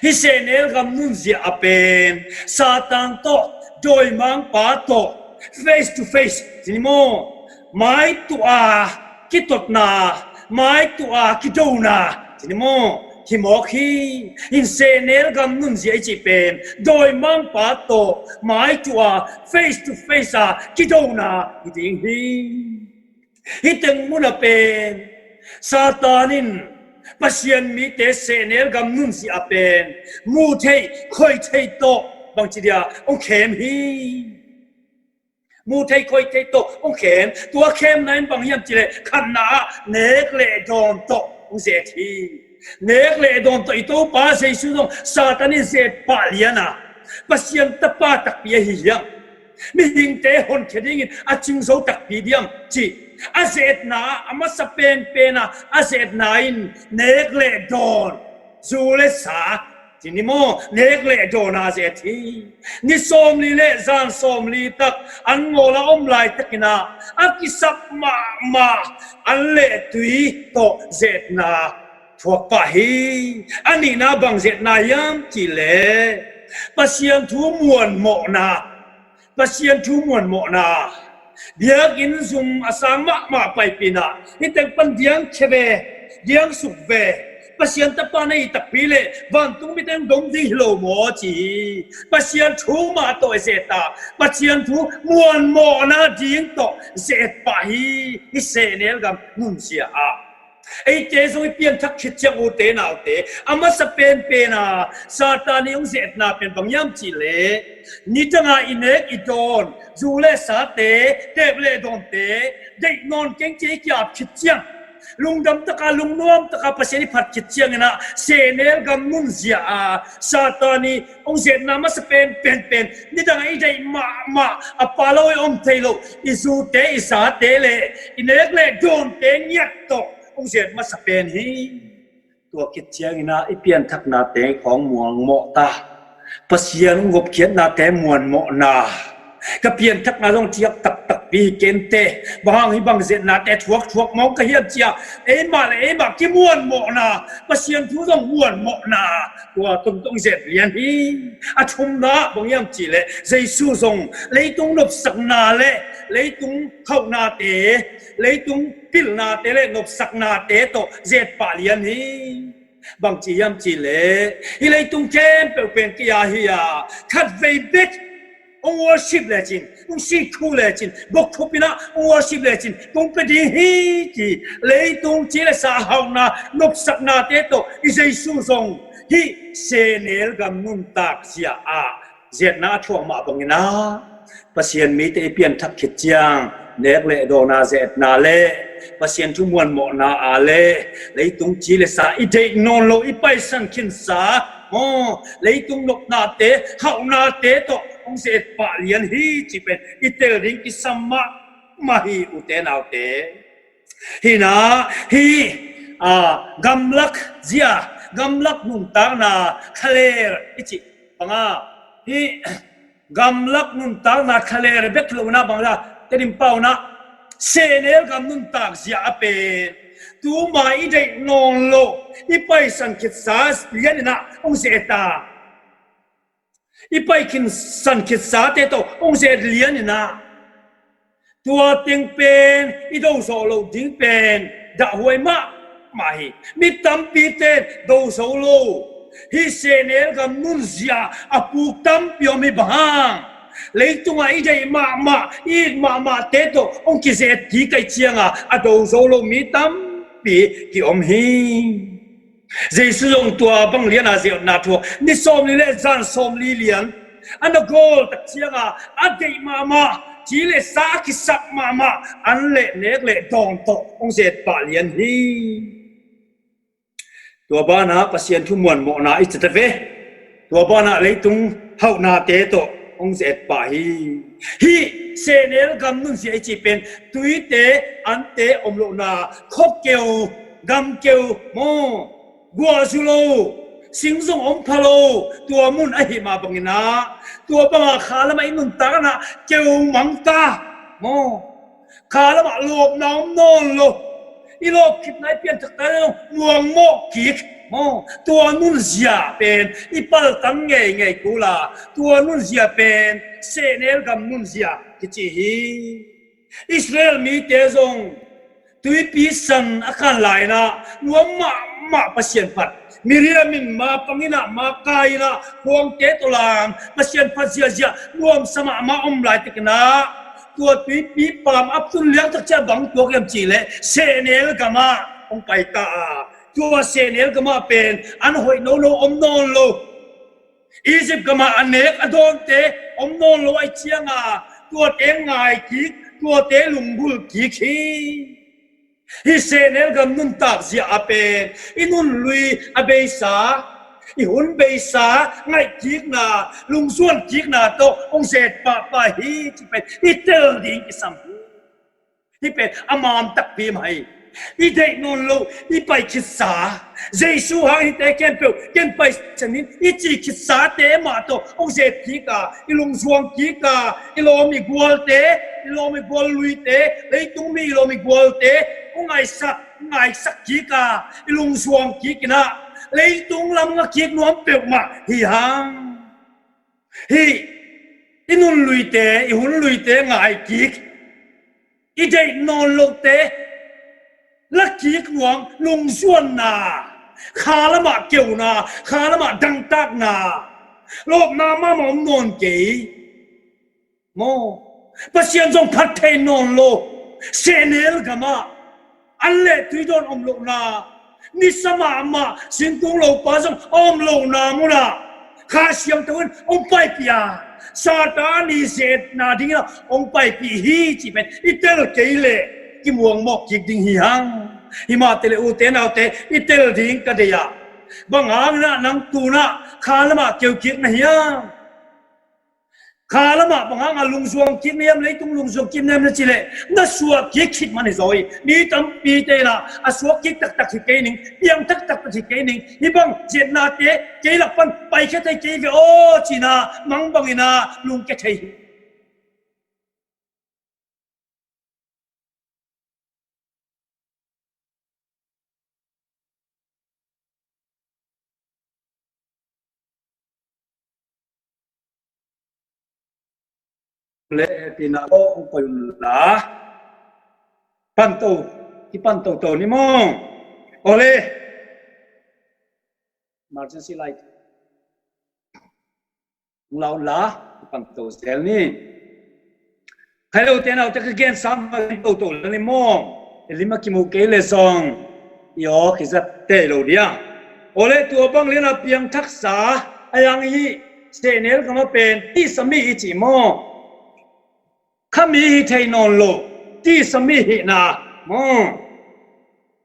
Hih sehnel gam nunzia a pen Satan tawh, dawimangpa tawh face to face, ci ni maw, mai tuh a kitotna, mai tuh a kidona, ci ni maw, hi mawk hi. Hih sehnel gam nunzia i cih pen dawimangpa tawh mai tuh a face to face a kidona hi ding hi. Hih teng mun a pen Satan in Pasian mite sehnel gam nunzia a pen mu thei, khoi thei tawh, bangci dia, hong khem hi. Mu thei, khoi thei tawh hong khem. Tua khemna in bang hiam cih leh khatna ah nek le dawn tawh hong zet hi. Nek le dawn tawh i Topa Jesu zong Satan in zet pah lian a, Pasian Tapa takpi ahi hiam, mihingte honkhia dingin a cing zo takpi diam cih a zetna, a masa penpen a a zetna in nek le dawn, zu le sa, ci ni maw, nek le dawn a zet hi. Ni sawmli le zan sawmli tak an ngawl a om laitakin ah a kisap mahmah an le tui tawh zetna thuak pah hi. A nihna bang zetna hiam cih leh Pasian thu muanmawhna, Pasian thu muanmawhna. Biakinn zum a sang mahmah paipih in ah, hih teng pan diang khia ve, diang suk ve. Pasian Tapa na hih takpi leh vantung mite hong dom ding hi lo maw ci hi. Pasian thu mah tawh i zet a, Pasian thu muanmawhna ding tawh zet pah hi. Hih sehnel gam nunzia ah eite zong i pianthak khit ciang, ute naute, a masa penpen a Satan i hong zetna pen bang hiam cih leh nidang a i nek i dawn, zu le sate, teep le dawnte deih nawn keng ci-a i ki-ap khit ciang, lungdam taka, lungnuam taka Pasian i phat khit ciangin ah sehnel gam nunzia a Satan i hong zetna masa penpen pen nidang a i deih mahmah, a pa lo i om thei lo i zute, i sate le i nek le dawnte ngiat tawh hong zet masa pen hi. Tua khit ciangin ah i pianthaknate khawng muanmawh ta. Pasian hong gupkhiatnate muanmawhna. Ka pianthakna zong thiak taktakpi hi kei te, bang hang hih bang zetnate thuakthuak mawk ka hiam ci-a eimah le eimah kimuanmawhna, Pasian thu zong muanmawhna, tua tungtawng zet lian hi. A thumna bang hiam cih leh Jesu zong leitung nopsakna le leitung hauhnate, leitung pilnate le nopsaknate tawh zet pah lian hi. Bangci hiam cih leh hih leitung khempeuh pen kei a hi a, khatvei bek hong worship lecin, hong sikhu lecin, bokkhup in ah hong worship lecin kong pia ding hi ci. Leitung ci le sa hauhna, nopsaknate tawh i Jesu zong hih sehnel gam nuntak zia ah zetna a thuak mah bangin ah Pasian mite i pianthak khit ciang nek le dawn a zetna le Pasian thu muanmawhna a le leitung ci le sa i deih nawn lo i paisan khinsa, maw, leitung nopnate, hauhnate tawh hong zet pah lian hi cih pen i tel ding kisam mahmah hi, ute naute. Hi in ah hih, a, gamlak zia, gamlak nuntakna khaler i cih bang a, hih gamlak nuntakna khaler bek lo in ah bang a, Tedim pau in ah sehnel gam nuntak zia a pen tuma i deih nawn lo i paisan khitsa lian in ah hong zet a, i pai khin san khitsate tawh hong zet lian in ah, tua teng pen i do zawh loh ding pen dahhuai mahmah hi. Mi tampite do zo lo. Hih sehnel gam nunzia a puk tampi om hi. Bang hang? Leitungah i deih mahmah, i it mahmahte tawh hong kizet kik ahih ciangin a do zo lo mi tampi ki-om hi. Jesu zong tua bang lian a zetna thuak, ni sawmli le zan sawmli lian a na gawl tak ciangin a deih mahmah, ci le sa a kisap mahmah an le nek le dawn tawh hong zet pah lian hi. Tua banah Pasian thu muanmawhna i cite ve. Tua banah leitung hauhnate tawh hong zet pah hi. Hih sehnel gam nunzia i cih pen tuite, ante om lohna, khuakeu, gamkeu, maw, guahzu lo, sing zong om pha lo, tua mun ahih mah bangin ah, tua bangah kha lamah i nuntakna keu mang ta maw? Kha lamah lawpna om nawn lo. I lawp khitna i pianthakna zong muangmawh kik maw? Tua nunzia pen i paltam ngeingei kul a, tua nunzia pen sehnel gam nunzia kici hi. Israel mite zong tuipi san a khan lai-in ah nuam mahmah Pasian phat. Miriam in ma pang in ah, ma kai in ah, khuangte tawh lam Pasian phat ziahziah nuamsa mahmah om laitakin ah, tua tuipi paam ap tun liang tak ciah bang tuak hiam cih leh sehnel gamah hong pai ta a, tua sehnel gamah pen an hoih nono om nawn lo. Egypt gamah a nek a dawnte om nawn lo ahih ciangin tuate ngai kik, tuate lunggulh kik hi. Hih sehnel gam nuntak zia a pen i nunlui a beisa, i hun beisa ngaihkikna, lungzuankikna tawh hong zet pahpah hi cih pen i tel ding kisam hi. Hih pen a mam takpi mah hi. I deih nawn loh i pai khitsa, Jesu hang hihte khempeuh ken pai sanin i ci khitsate mah tawh hong zet kik a, i lungzuang kik a, i lawm i gualte, i lawm i gual luite, leitung mi i lawm i gualte hong ngaisak, ngaisak kik a, i lungzuang kik in ah, leitung lam nga kik nuam peuhmah hi hang. Hih i nunluite, i hunluite ngai kik, i deih nawn lohte la kik nuam, lungzuanna, kha lamah keuna, kha lamah dangtakna, lawpna mahmah om nawn kei maw? Pasian zong phat thei nawn lo. Sehnel gamah an le tui dawn om lohna, nisa mahmah singkung lopa zong a om lohna munah Kha Siangtho in hong paipih a, Satan i zetna dingin ah hong paipih hi cih pen i tel kei leh kimuangmawh kik ding hi hang. Himah te le ute naute, i tel ding ka deih a, bang hangin ah nang tu-in ah kha lamah keu kik na hiam? Kha lamah bang hanga lungzuang kik na hiam, leitung lungzuang kik na hiam na cih leh na suah kik khit man hi zaw hi. Mi tampite in ah a suak kik taktak hi kei ning, piang taktak hi kei ning, hih bang zetnate kei lak pan paikhia thei kei ve aw ci-in ah mang bangin ah lungkia thei hi. Le hehpihna aw hong koih un la. Pan to, kipan toto ni maw? Awle. Emergency light. Hong la un la, kipan to zel ni. Khai lote naute ka gen sam ma toto lel ni maw? I lim a kimu kei le zong i aw kizat tei lo dia. Awle tua bang lian a piangthaksa a yang hih sehnel gam a pen tisa mi i ci maw? Kha mi hi thei nawn lo, tisa mi hihna maw?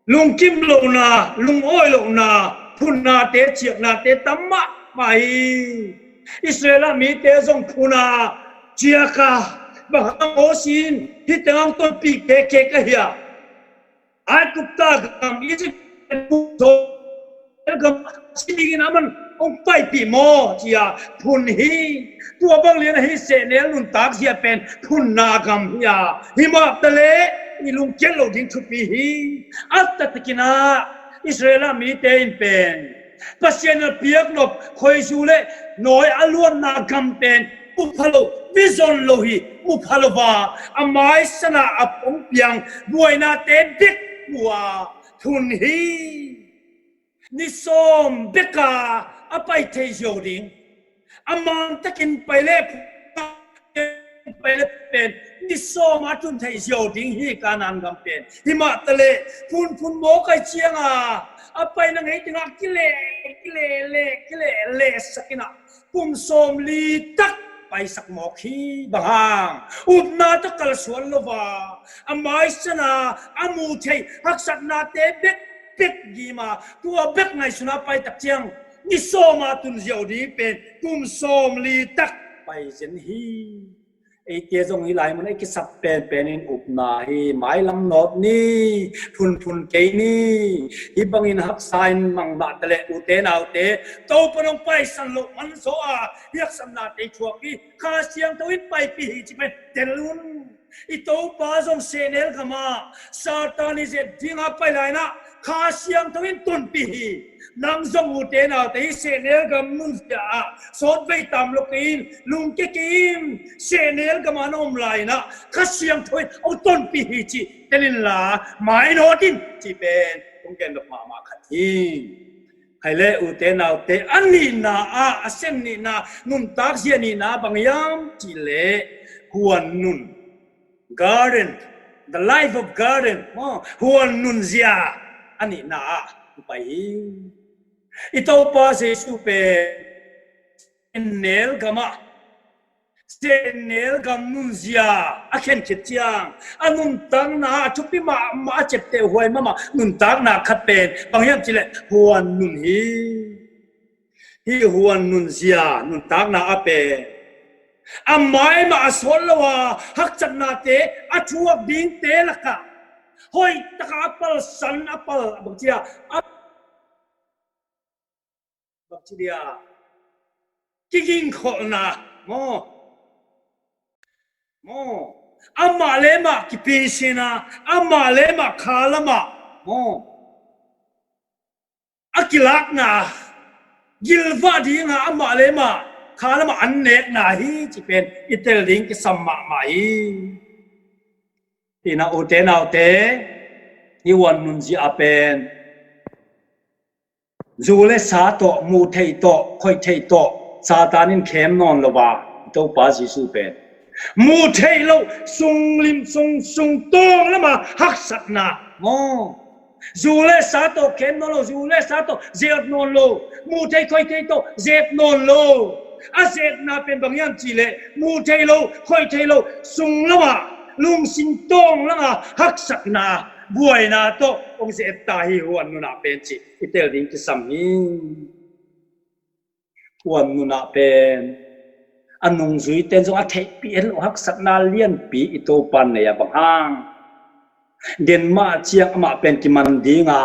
Lungkim lohna, lungawi lohna, phunnate, ciaknate tam mahmah hi. Israel ah mite zong phun a, ciak a, bang hang Mosi in hih teng hong tonpih keke ka hia? Aigupta gam, Egypt gam, si dingin aman hong paipih maw ci-a phun hi. Tua bang lian ahi sehnel nuntak zia pen phunna gam hi a, himah ta leh i lungkiat loh ding thupi hi. A taktakin ah Israel ah mite in pen Pasian in a piaknop khoizu le nawi a luanna gam pen mu pha lo, vision lo hi, mu pha lo va, a maisana a pong piang buainate bek mu a phun hi. Ni sawm beka a pai thei ziau ding. A mangtakin pai le, pai le pen ni sawm a tun thei ziau ding hi Kanaan gam pen. Himah ta leh phunphun mawk ai cianga a pai na ngei dingah kile, kile le, kile le sakinah kum sawmli tak paisak mawk hi. Bang hang? Upna tawh kalsuan lo va, a maisana a mu thei haksatnate bek, bek gima tua bek ngaihsuna pai tak ciang ni sawma tun ziau ding pen kum sawmli tak pai zen hi. Eite zong hih lai mun a i kisap penpen in upna hi. Mailam nawt ni, phunphun kei ni. Hih bangin haksa in mangmah ta leh, ute naute, Topa nong paisan loh man zaw a, hih haksatnate i thuak hi. Kha Siangtho in paipih hi ci pen tel un. I Topa zong sehnel gamah Satan i zet dinga pai lai-in ah Kha Siangtho in tonpih hi. Nang zong, ute naute, hih sehnel gam nunzia ah sawtvei tam lo kei in, lungke kei in. Sehnel gamah na om lai-in ah Kha Siangtho in hong tonpih hi cih tel inla, mainawt in cih pen kong gendok mahmah khat hi. Hai le, ute naute, a nihna ah, a sen nihna, nuntak zia nihna bang hiam cih leh, huan nun, garden, the life of garden, maw, huan nun zia a nihna ah pai hi. I Topa Jesu pen sehnel gamah, sehnel gam nunzia a khen khit ciang, a nuntakna a thupi mahmah, a ciapteh huai mahmah nuntakna khat pen bang hiam cih leh huan nun hi. Hih huan nunzia nuntakna ah pen a maimah a sawt lo a, haksatnate a thuak dingte lakah hoih takah a palsan, a pal, a bang ci a, a bang ci dia, kigingkholhna, maw, maw, amah le amah kipisina, amah le amah kha lamah, maw, a kilakna, gilvah dinga amah le amah kha lamah an nekna hi cih pen i tel ding kisam mahmah hi. Ina, ute naute, hih huan nunzia pen zu le sa tawh, muh theih tawh, khoih theih tawh Satan in khem nawn lo a, i Topa Jesu pen muh theih loh, sunglim sung, sungtawng lama haksatna, maw, zu le sa tawh khem nawn lo, zu le sa tawh zet nawn lo, muh theih khoih theih tawh zet nawn lo. A zetna pen bang hiam cih leh muh theih lo, khoih theih lo, sung lama, lungsim tawng lama haksatna, buaina tawh hong zet ta hi huan nunah pen cih i tel ding kisam hi. Huan nunah pen a nungzuite in zong a theihpih het loh haksatna lianpi i Topa in nei a, bang hang, den mah ciang amah pen kiman dinga,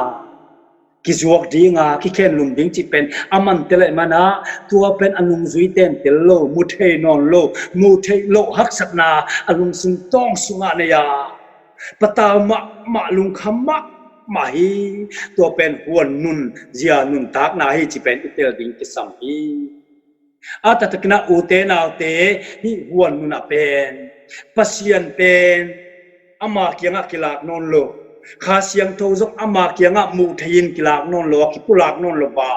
kizuak dinga, kikhenlum ding cih pen a man tel ahih manin ah, tua pen a nungzuite in tel lo, mu thei nawn lo, mu theih loh haksatna a lungsim tawng sungah nei a, patau mahmah, lungkham mahmah hi. Tua pen huan nun zia nuntakna hi cih pen i tel ding kisam hi. A taktakin ah, ute naute, hih huan nunah pen Pasian pen ama kiangah kilak nawn lo, Kha Siangtho zong ama kiangah muh thei-in kilak nawn lo, a kipulak nawn lo a,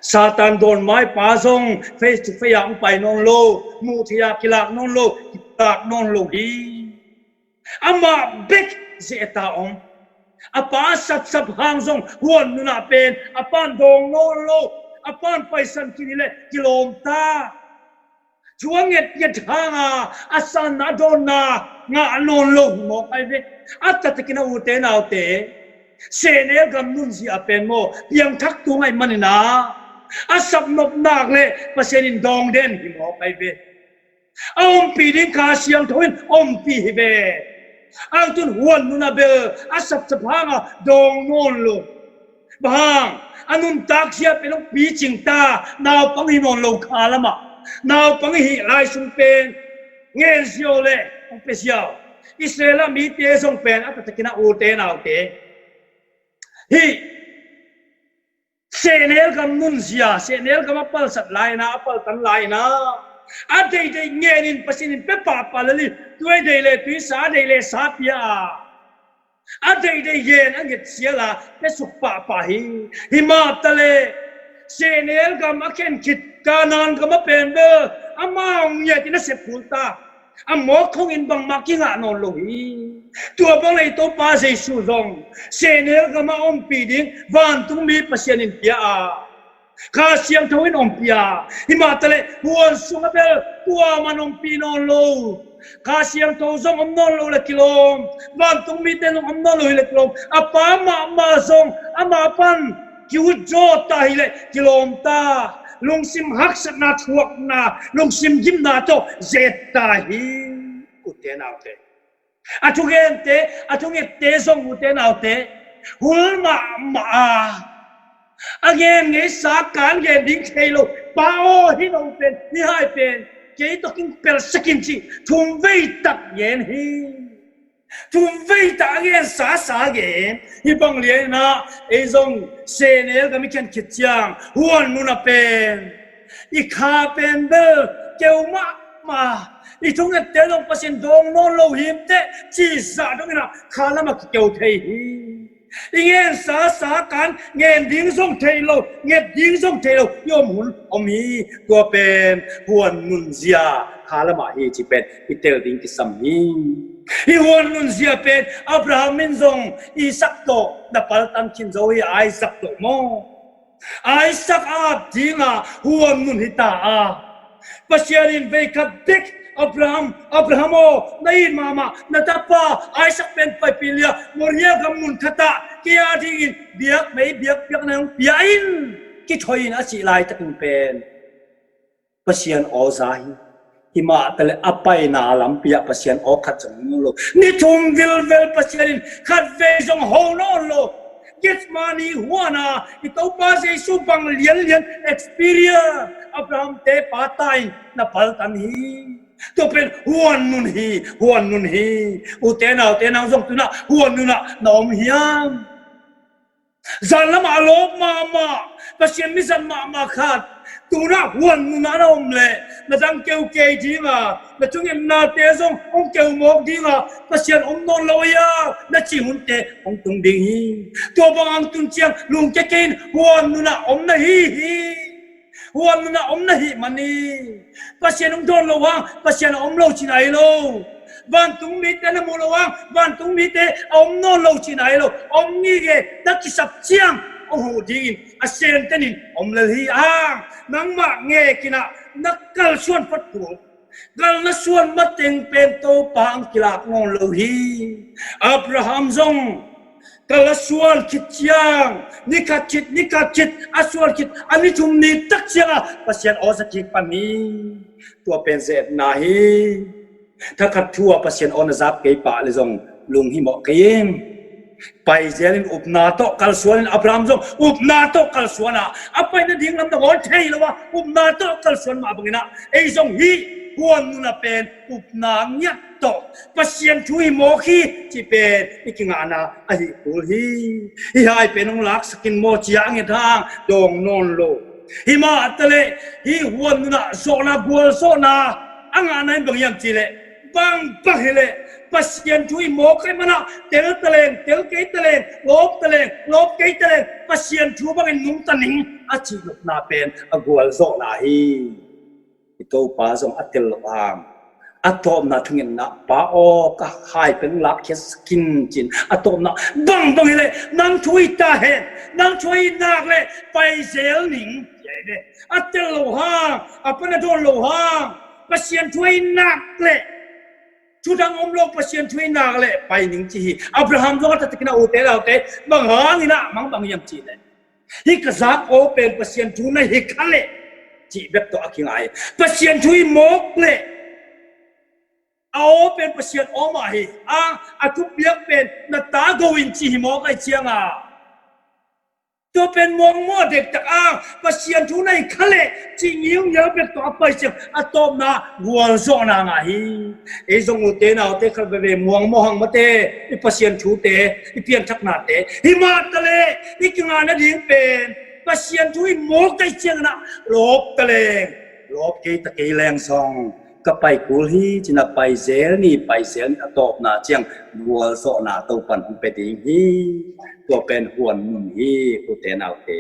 Satan dawn maipa zong face to face ah hong pai nawn lo, muh thei-a kilak nawn lo, kipulak nawn lo hi. Amah bek zeta om. A pa a sapsap hang zong huan nunah pen a pa'n dawng nawn lo, a pa'n paisan khin hileh kilawm ta. Thu a ngetnget hanga a sanna a dawnna ngah nawn lo hi mawk ai ve. A taktakin ah, ute naute, sehnel gam nunzia pen maw, piangthak tung ahih manin ah, a sapnop nak leh Pasian in dawng den hi mawk ai ve. A ompih ding Kha Siangtho in ompih hi ve. Angtun huan nunah bel a sapsap hanga dawng nawn lo. Bang hang, a nuntak zia pen hong picing ta, naupang hi nawn lo kha lamah. Naupang i hih lai sung pen ngen ziau leh hong pia ziau. Israel ah mite zong pen a taktakin ah, ute naute, hih sehnel gam nunzia, sehnel gam a palsat lai-in ah, a paltan lai-in ah, a deihdeih ngenin Pasian in pia pahpah lel hi. Tui deih leh tui, sa deih leh sa pia a, a deihdeih ngen a nget sial a pia suk pahpah hi. Hi mah taleh sehnel gam a khen khit Kanaan gam ah pen bel amau ngiat in a sep kul ta. A mawk khongin bangmah kingah nawn lo hi. Tua bang leh i Topa Jesu zong sehnel gam a ompih ding vantungmi Pasian in pia a, Kha Siangtho in ompih a, hi mah taleh huan sungah bel kuaman ompih nawn lo. Kha Siangtho zong om nawn lo leh kilawm, vantungmite zong om nawn lo hi leh kilawm. A pa mahmah zong amah pan ki-withdraw ta hi leh kilawm ta. Lungsim haksatna, thuakna, lungsim gimna tawh zet ta hi. Ute naute, a thugente, a thungette zong, ute naute, hul mahmah a, a gen ngeisa kan gen ding thei lo. Pa aw, hi no pen, hi hai pen kei tawh kipelhsak in ci, thumvei tak gen hi. Thumvei tak a gen sasa gen hi. Bang lian inah ei zong sehnel gam i khen khit ciang Huan Nun a pen i kha pen bel keu mahmah, i thungette zong Pasian dawng nawn lo himteh ci zah dong inah kha lamah kikeu thei hi. I gen sasa kan gen ding zong thei lo, nget ding zong thei lo i om hun om hi. Tua pen Huan Nun zia kha lamah hi ci pen i tel ding kisam hi. Hi Huan Nun zia pen Abraham in zong Isaac tawh na paltan khin zo hi. Isaac tawh maw, Isaac a ap dinga Huan Nun hi ta a, Pasian in veikhat bek Abraham, Abraham aw, na it mahmah na tapa Isaac pen paipih liah Moria gam mun khatah kei a dingin biak mei biak piakna hong pia in, kithawi in a cih laitakin pen Pasian aw za hi. Hi mah taleh a paina lampi ah Pasian aw khat zong nawn lo. Ni thum vilvel Pasian in khat vei zong ho nawn lo. Gethsemane huana i Topa Jesu bang lianlian experience Abraham te pa ta in na paltan hi. Tua pen Huan Nun hi, Huan Nun hi. Ute naute, nang zong tunah Huan Nun ah na om hiam? Zan lamah a lawp mahmah, Pasian mizat mahmah khat tunah Huan Nun ah na om leh na dang keu kei dinga, na thungetnate zong hong keu mawk dinga, Pasian om nawn lo ia na cih hunte hong tung ding hi. Tua bang hong tun ciang lungkia kei in, Huan Nun ah om na hi hi. Huan Nun ah om na hih man hi. Pasian hong dawn lo hang Pasian a om lo cihna hi lo. Vantung mite na mu lo hang vantung mite a om nawn lo cihna hi lo. Om ngei e, na kisap ciang hong huh dingin a senten in om lel hi. Hang nangmah ngek inah na kalsuan phot kul. Kal na suan mateng pen Topa hong kilak nawn lo hi. Abraham zong kal a suan khit ciang, ni khat khit, ni khat khit a suan khit, a ni thum ni tak ciangah Pasian aw za kik pan hi. Tua pen ze-etna hi. Thakhat thu ah Pasian aw na zak kei pah le zong lunghimawh kei in. Paizel in upna tawh kalsuan in, Abraham zong upna tawh kalsuan a, a pai nading lam na ngawn thei lo a, upna tawh kalsuan mah bangin ah ei zong hih Huan Nun a pen upna ngiat tawh Pasian thu hi mawk hi cih pen i kingahna ahi kul hi. Hih hai pen hong laksak in maw ci-a a nget hang dawng nawn lo. Hi mah taleh hih Huan Nun ah zawhna, gualzawhna a ngahna in bang hiam cihleh, bangbang hileh Pasian thu hi mawk ahih manah tel taleng, tel kei taleng, lawp taleng, lawp kei taleng, Pasian thu bangin nungta ning a cih nopna pen a gualzawhna hi. I Topa zong a tel lo hang a tawpna thungetna, Pa aw, ka hai pen lakkhiatsak in ci-in a tawpna, bangbang hileh nang thu hi ta hen, nang thu hi nak leh paizel ning ci hi ve. A tel lo hang, a pan a dawn lo hang Pasian thu hi nak leh, thu dang om lo Pasian thu hi nak leh pai ning ci hi. Abraham zong a taktakin a, ute naute, bang hangin ah mangbang hiam cihleh, hih ka zak aw pen Pasian thu na hi kha leh cih bek tawh a kingai hi. Pasian thu hi mawk leh a aw pen Pasian aw mah hi. A, a thupiak pen na ta go in ci hi mawk ahih ciangah tua pen muangmawh dektak a, Pasian thu na hi kha leh cih ngiungiau bek tawh a pai ciang a tawpna gualzawhna ngah hi. Ei zong ute naute khat veve muangmawh hang mate, i Pasian thute, i pianthaknate. Hi mah taleh i kingah nading pen Pasian thu hi mawk ahih ciangin ah lawp taleng, lawp kei ta kei leng zong ka pai kul hi ci-in a paizel ni, paizel ni a tawpna ciang gualzawhna Topan hong pia ding hi. Tua pen Huan Nun hi, ute naute.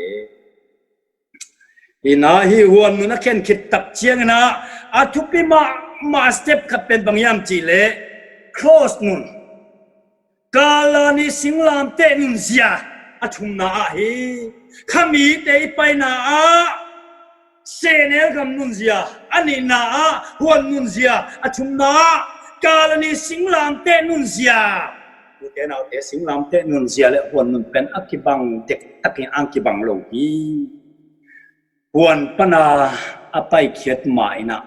Hi-in ah hih Huan Nun a khen khit tak ciangin ah a thupi mahmah step khat pen bang hiam cihleh, cross nun, Kalvari singlamteh nunzia a thumna ah hi. Khamite i paina ah sehnel gam nunzia, a nihna ah Huan Nun zia, a thumna ah Kalvari singlamteh nunzia. Ute naute, singlamteh nunzia le Huan Nun pen a kibang dektakin a kibang lo hi. Huan pana a paikhiat ma-in ah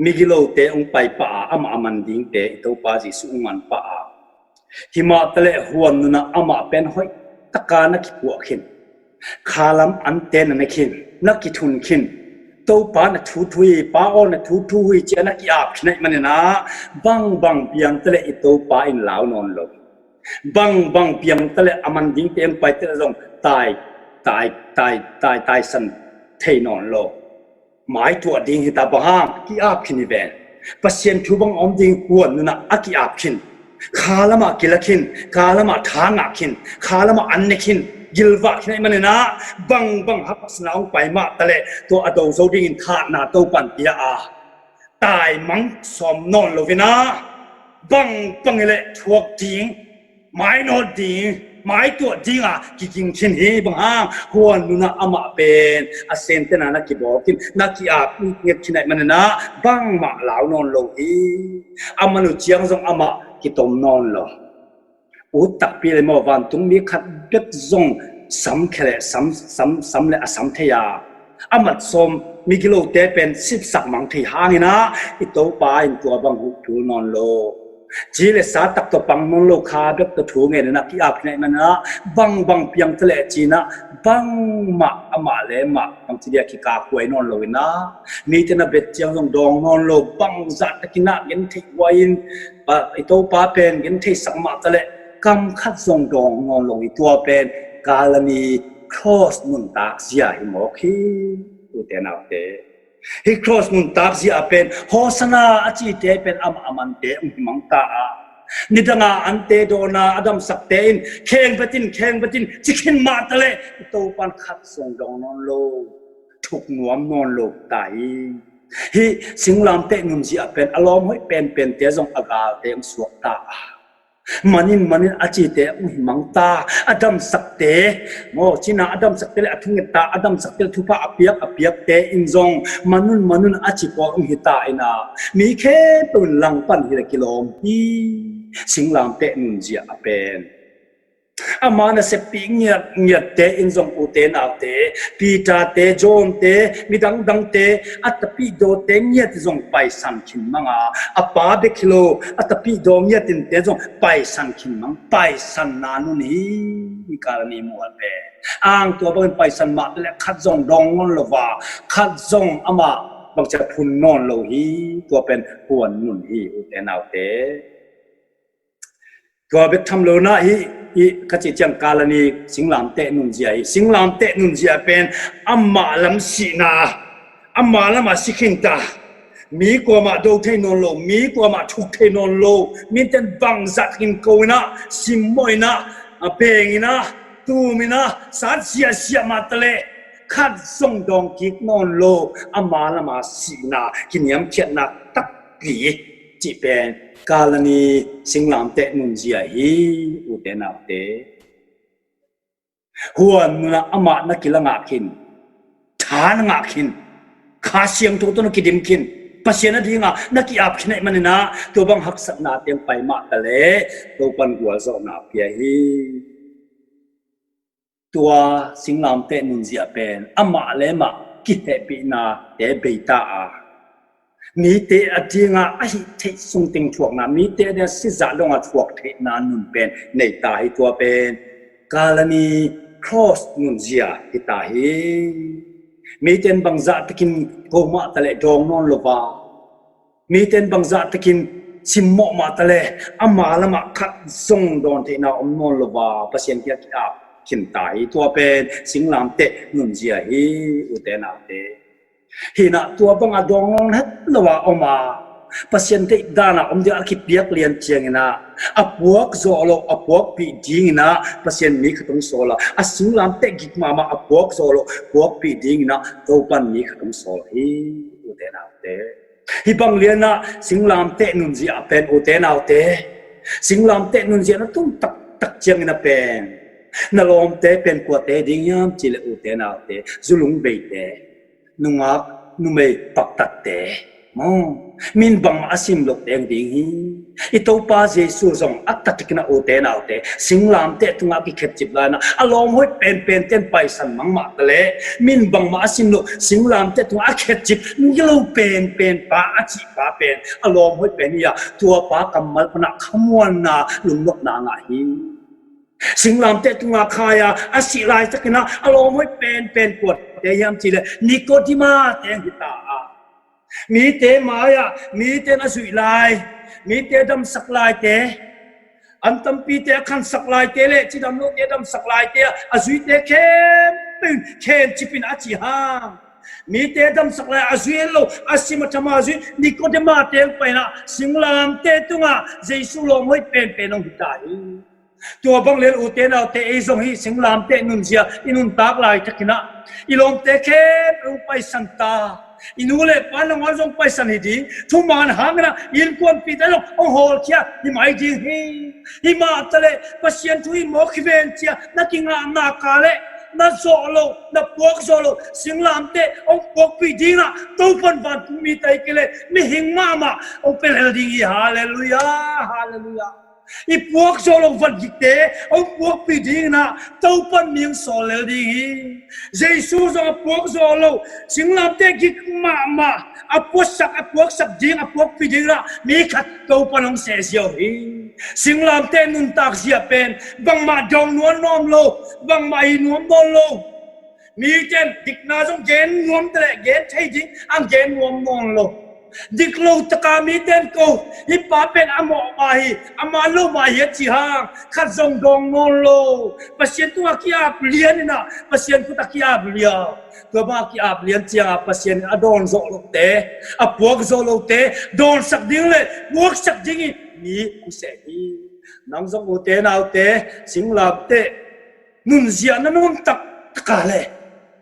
migilote hong pai pah a, amah a man dingte i Topa Jesuh hong man pah a, himah taleh huan nunah amah pen hoih taka na kipuah khin. Khalam ante na ne khin, na kithun khin. Topa na thuthu hi, Pa aw na thuthu hi cia na ki-ap khin ahih maninah, bangbang piang taleh i Topa in lau nawn lo. Bangbang piang taleh a man dingte hong pai taleh zong tai, tai, tai, tai, taisan thei nawn lo. Maituah ding hita, bang hang ki-ap khin hi ven. Pasian thu bang om ding huan nunah a ki-ap khin. Khalamah kila khin, khalamah tha ngah khin, khalamah an ne khin, gilvah khin ahih maninah, bangbang haksatna hong pai mah taleh tua a do zo dingin thahatna Topan pia a, taimang sawm nawn loinah, bangbang hileh thuak ding, mainawt ding, maituah dinga kiging khin hi. Bang hang huan nunah amah pen a sentena na kibawl khin, na ki-ap nget khin ahih maninah, bangmah lau nawn lo hi. A man uh ciang zong amah kitom nawn lo. Ut takpi le maw, vantung mi khat bek zong samkhia le sam, sam, sam le a sam thei a, a mat sawm migilote pen sipsak mang thei hanginah, i Topa in tua bang huh tul nawn lo. Ci le sa tak tawh pang nawn lo, kha bek tawh thu ngeninah ki-ap khin ahih maninah, bangbang piang taleh cinah, bangmah amah le mah bangci dia kikakhuai nawn loinah, mite na bet ciang zong dawng nawn lo, bangzah takinah gentheih huai in, i Topa pen gentheihsak mah taleh kam khat zong dawng nawn lo hi. Tua pen Kalani cross nuntak zia hi mawk hi, ute naute. Hih cross nuntak zia pen Hosanna a cite pen amah a mante hong hi mang ta a, nidanga ante dawna a damsakte in, "Kheng vet in, kheng vet in," ci khin mah taleh i Topan khat zong dawng nawn lo, thuk nuam nawn lo ta hi. Hih singlamteh nunzia pen a lawm hoih penpente zong a galte hong suak ta a, manin manin a cite hong hi mang ta, a damsakte, maw, cina a damsakte le a thungetta, a damsakte le thupha a piak, a piakte in zong manun manun a ci pawl hong hi ta inah, mi khempeuh in langpan hileh kilawm hi. Singlamteh nunzia a pen ama naseppih ngiatngiatte in zong, ute naute, Peter-te, John-te, midangdangte, a tapidawte ngiat zong paisan khin manga, a pa bek hi lo, a tapidaw ngiatinte zong paisan khin mang, paisanna nun hi. Hih Kalani mual pen ang tua bangin paisan mah taleh khat zong dawng nawn lo a, khat zong amah bangcia phun nawn lo hi. Tua pen huan nun hi, ute naute. Tua bek tham lo nah, hih, hih ka cih ciang Kalani singlamteh nunzia hi. Singlamteh nunzia pen amah lam sihna, amah lamah si khinta, mi kuamah do thei nawn lo, mi kuamah thuk thei nawn lo, miten bangzah takin ko inah, simmawh inah, a peng inah, tum inah, sat ziahziah mah taleh khat zong dawng kik nawn lo, amah lamah sihna, kiniamkhiatna takpi cih pen Kalani singlamteh nunzia hi, ute naute. Huan nunah amah na kila ngah khin, tha na ngah khin, Kha Siangtho tawh na kidim khin, Pasian a dinga na ki-ap khin ahih maninah, tua bang haksatna teng pai mah taleh Topan gualzawhna pia hi. Tua singlamteh nunzia pen amah le mah kihehpihnate bei ta a, mite a dinga a hih theih sung teng thuakna, mite a dinga sizah dongah thuak theihna nun pen nei ta hi. Tua pen Kalani cross nunzia hi ta hi. Mite in bangzah takin ko mah taleh dawng nawn lo a, mite in bangzah takin simmawh mah taleh ama lamah khat zong dawn theihna om nawn lo a, Pasian kiang ki-ap khin ta hi. Tua pen singlamteh nunzia hi, ute naute. Hinah tua bangah dawng nawn het lo a om a, Pasian deih danah om dingah a kipiak lian cianginah a puak zawh lo, a puakpih dinginah Pasian mi khat hong sawl a, a singlamteh gik mahmah a puak zawh lo, puakpih dinginah Topan mi khat hong sawl hi, ute naute. Hih bang lianah singlamteh nunzia a pen, ute naute, singlamteh nunzia na tung taktak ciangin a pen na lawmte pen kuate ding hiam cihleh, ute naute, zulungveite, nungak numei paktatte, Maw, min bangmah a sim loh teng ding hi. I Topa Jesu zong a ta takin a, ute naute, singlamteh tungah a kikhetcip lai-in a, a lawm hoih penpen ten paisan mangmah ta leh, min bangmah a sim loh singlamteh tungah a khetcip, gilo penpen pa a cih pa pen a lawm hoih pen hi a, tua pa kammal panah khamuanna lungnopna ngah hi. Singlamteh tungah khai a, a sih laitakin a, a lawm hoih penpen kuate hiam cih leh Nikodima teng hi ta a. Mite mai-ah, mite in a zuih lai, mite damsak laite, an tampite a khansak laite le cidam lote a damsak laite ah, a zuite khempeuh in khencipin a cih hang. Mite damsak lai a zui lo, a sim a tham a zui Nikodima teng pai-in a, singlamteh tungah Jesu lawm hoih penpen hong hi ta hi. Tua bang lian ute naute, ei zong hih singlamteh nunzia i nuntak laitakin a, i lawmte khempeuh hong paisan ta. I nu le pa nangawn zong paisan hi ding. Thuman hangin a, innkuanpihte zong hong hawlkhia hi mai ding hi. Hi mah ta leh Pasian thu hi mawk hi ven ci-a na kingah nak leh, na zawh loh, na puak zawh loh singlamteh hong puakpih dingin a, Topa'n vantung mite hi kei leh mihing mahmah hong pia lel ding hi. Halleluiah, halleluiah. I puak zawh loh van gikte hong puakpih dingin a, Topa'n mi hong sawl lel ding hi. Jesu zong a puak zawh loh singlamteh gik mahmah, a puaksak, a puaksak ding, a puakpih dingin a, mi khat Topa'n hong sehzia uh hi. Singlamteh nuntak zia pen bangmah dawng nuam nawn lo, bangmah hi nuam nawn lo. Mite in dikna zong gen nuam ta leh, gen thei ding a gen nuam nawn lo. Dik lo takin mite in ko, hih pa pen a mawh mah hi, a man lo mah hi a cih hang, khat zong dawng nawn lo. Pasian tungah ki-ap lian in a, Pasian khut ah ki-ap liau. Tua bang a ki-ap lian ciangin a, Pasian in a dawn zawh lohte, a puak zawh lohte dawnsak ding le puaksak dingin mi hong seh hi. Nang zong, ute naute, singlamteh nunzia na nuam taktak leh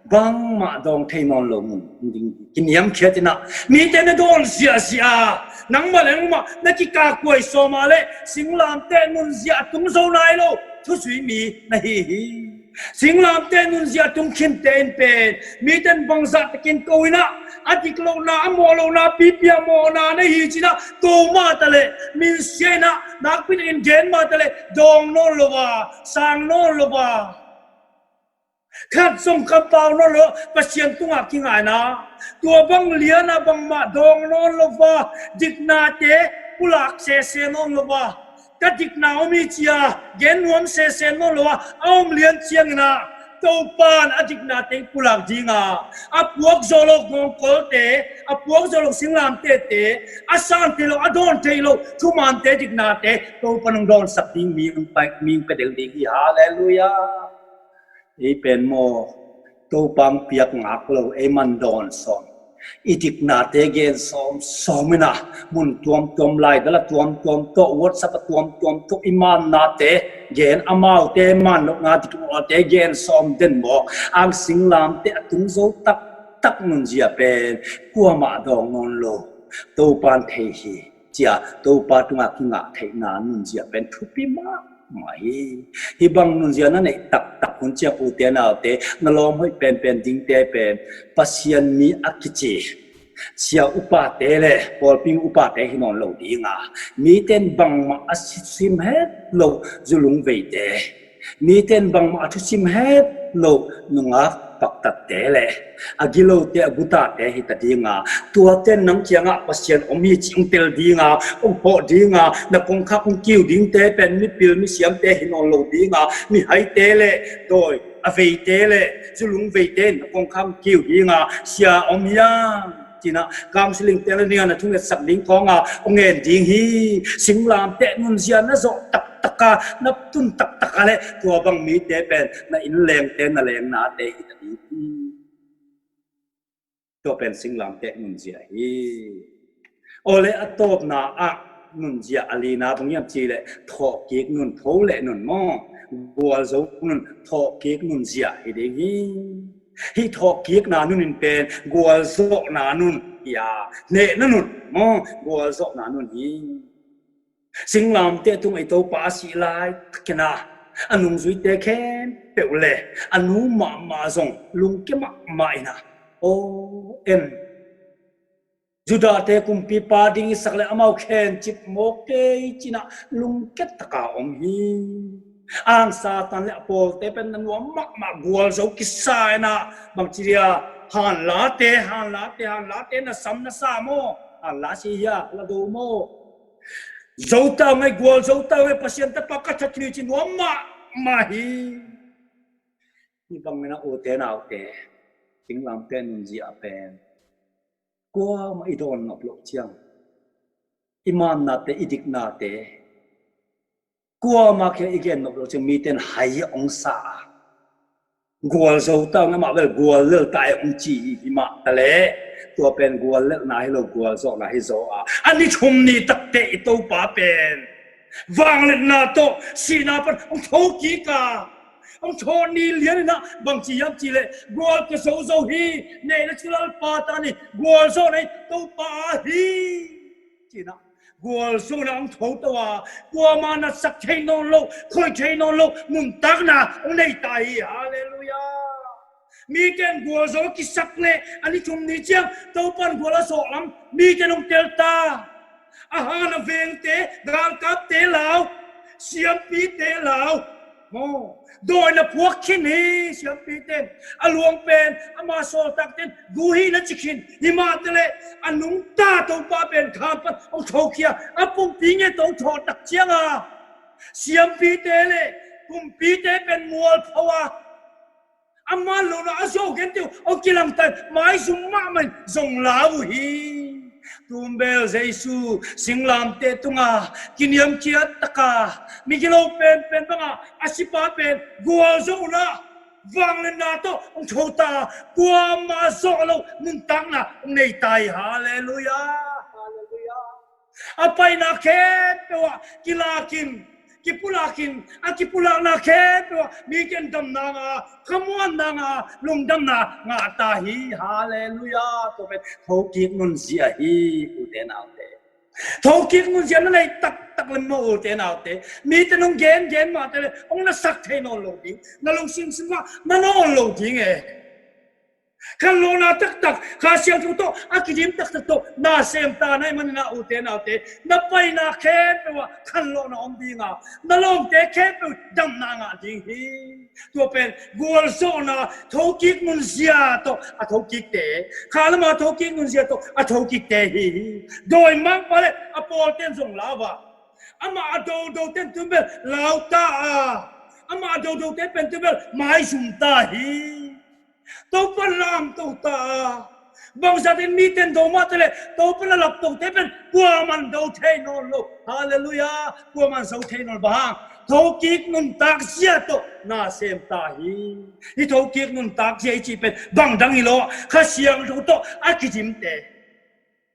bangmah dawng thei nawn lo mun ding hi. Kiniamkhiat in a, mite na dawn ziahziah a, nangmah le nangmah na kikakkuai sawm a leh singlamteh nunzia a tung zo nai lo thuzui mi na hi hi. Singlamteh nunzia a tung khinte in pen mite in bangzah takin ko in a, a dik lohna, a mawh lohna, pipi a mawhna na hi ci-in a ko mah ta leh, minsia in a, nakpi takin gen mah ta leh dawng nawn lo a, sang nawn lo a, khat zong kampau nawn lo, Pasian tungah kingaihna. Tua bang lian a bangmah dawng nawn lo a, diknate pulak sese nawn lo a, ka dikna om hi ci-a gen nuam sese nawn lo a, a om lian ciangin a, Topa'n a diknate pulak ding a, a puak zawh lo gawngkolte, a puak zawh lo singlamtehte, a san thei lo, a dawn thei lo thumante, diknate Topa'n hong dawnsak ding, mi hong pia, mi hong pia lel ding hi. Halleluiah. Ei pen maw, Topa hong piak ngak lo, ei man dawn sawm, i diknate gen sawmsawm in a, mun tuamtuam, laidal a tuamtuam tawh, WhatsApp a tuamtuam tawh, i mannate gen, amaute man lohna, diknate gen sawm den mawk hang, singlamteh a tung zo taktak nunzia pen kuamah dawng nawn lo, Topa'n thei hi ci-a Topa tungah kingah theihna nunzia pen thupi mahmah hi. Hih bang nunzia na neih taktak hun ciang, ute naute, na lawm hoih penpen dingte pen Pasian mi a kici sia upate le pawlpi upate hi nawn lo ding a, mite in bangmah a thusim het loh zulungveite, mite in bangmah a thusim het loh nungak paktatte le a gilote, a gutate hi ta ding a, tuate in nang kiangah Pasian om hi cih hong tel ding a, hong phawk ding a, na kongkhak hong kiu dingte pen mipil misiamte hi nawn lo ding a, mihaite le dawi a veite le zulungveite in na kongkhak hong kiu ding a, sia om hiam ci-in a, counselling te na ding a, na thungetsak ding khawng a hong ngen ding hi. Singlamteh nunzia na zawh taktak a, na tun taktak a leh tua bang mite pen na innlengte, na lengnate hi ta ding hi. Tua pen singlamteh nunzia hi. Awle, a tawpna ah nunzia a lina bang hiam cih leh thawhkik nun, tho le nun maw, gualzo nun, thawhkik nunzia hi ding hi. Hih thawhkikna nun in pen gualzawhna nun hi a, hnehna nun maw, gualzawhna nun hi. Singlamteh tungah i Topa a sih laitakin a, a nungzuite khempeuh le a nu mahmah zong lungkia mahmah in a, aw en, Judahte kumpipa ding i sak le amau khencip mawk kei cinah lungket taka om hi. Ang Satan le a pawlte pen na nuam mahmah, gualzo kisa inah bangci dia, hanlate, hanlate, hanlate na sam na sa maw? Hanla si hia, la do maw? Zota ngai, gualzota ngai, Pasian tapa ka that hi ci nuam mahmah hi. Hi bangin a ute naute, singlamteh nunzia pen kuamah i dawn nop loh ciang, i mannate, i diknate kuamah kia i gen nop loh ciang miten hai a ong sa a, gualzota ngai, amah bel guallelta e ong ci hi mah taleh, tua pen guallelhna hi lo, gualzawhna hi zaw a. A ni thum ni takte i Topa pen vangliatna tawh sihna pan ong thokik a, ong thawh ni lian inah bangci hiam cihleh, gual ka zozo hi, neihna thu Lalpa ta ni, gualzawhna hi Topa ahi cinah gualzawhna ong tho to a, kuamah natsak thei nawn lo, khoi thei nawn lo nuntakna ong nei ta hi. Halleluiah. Miten gualzo kisak le a ni thum ni ciang Topan gual a zawh lam miten ong tel ta. A han a vengte, galkapte lau, siampite lau maw, dawina phuak khin hi. Siampite in a luang pen ama sawltakte in gu hi na ci khin hi mah taleh, a nungta Topa pen khan pan ong thokhia, a pumpi nge tawh ong thawh tak cianga siampite le pumpite pen mualpho a, a man lohna a zawh gente uh ong kilangtan, maizum mahmah in zong la uh hi. Tumbel Jesu singlamteh tunga kiniamkhiat taka migilo penpen banga a sipa pen gualzawhna, vangliatna tawh ong tho ta, kuamah zawh lo nuntakna ong nei ta hi. Halleluiah. Halleluiah. A paina khempeuh ah kilakin, kipulakin, a kipulakna khempeuh ah miten damna ngah, khamuanna ngah, lungdamna ngah ta hi. Halleluiah. Tua pen thokik nunzia hi, ute naute. Thokik nunzia na nei taktak lem maw, ute naute? Mite nong gengen mah taleh ong na sak thei nawn lo ding, na lungsim sungah na nawn lo ding e. Khanlawhna taktak, Kha Siangtho tawh a kidim taktak tawh na sem ta na hih maninah, ute naute, na paina khempeuh ah khanlawhna om dinga, na lawmte khempeuh damna ngah ding hi. Tua pen gualzawhna thokik nunzia tawh a thokikte, kha lama thokik nunzia tawh a thokikte hi hi. Dawimangpa le a pawlten zong lauva, amah a dodote pen tun bel lauta a, amah a dodote pen tun bel maizumta hi. Topa lamto ta a, bangzatin miten do mah taleh Topa na laptote pen kuaman do thei nawn lo. Halleluiah. Kuaman zo thei nawn lo. Bang hang? Thokik nuntak zia tawh na sem ta hi. Hih thokik nuntak zia i cih pen bangdang hi lo, Kha Siangtho tawh a kidimte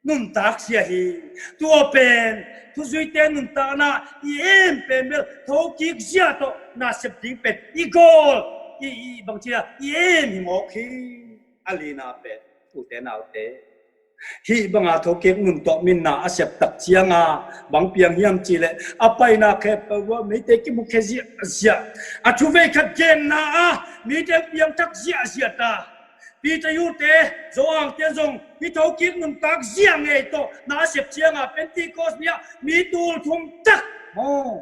nuntak zia hi. Tua pen thuzuite nuntakna i em pen bel thokik zia tawh na sep ding pen i gawl, i, i bangci a i em hi mawk hi. A lina pen, ute naute, hih banga thokik nun tawh minna a sep tak cianga bang piang hiam cihleh, a paina khempeuh ah mite kimukhia ziahziah, a thuvei khat genna ah mite piangthak ziahziah ta. Peter yute, Zo-angte zong hih thokik nuntak zia ngei tawh na a sep cianga Pentecost ni-ah mi tul thum tak, aw,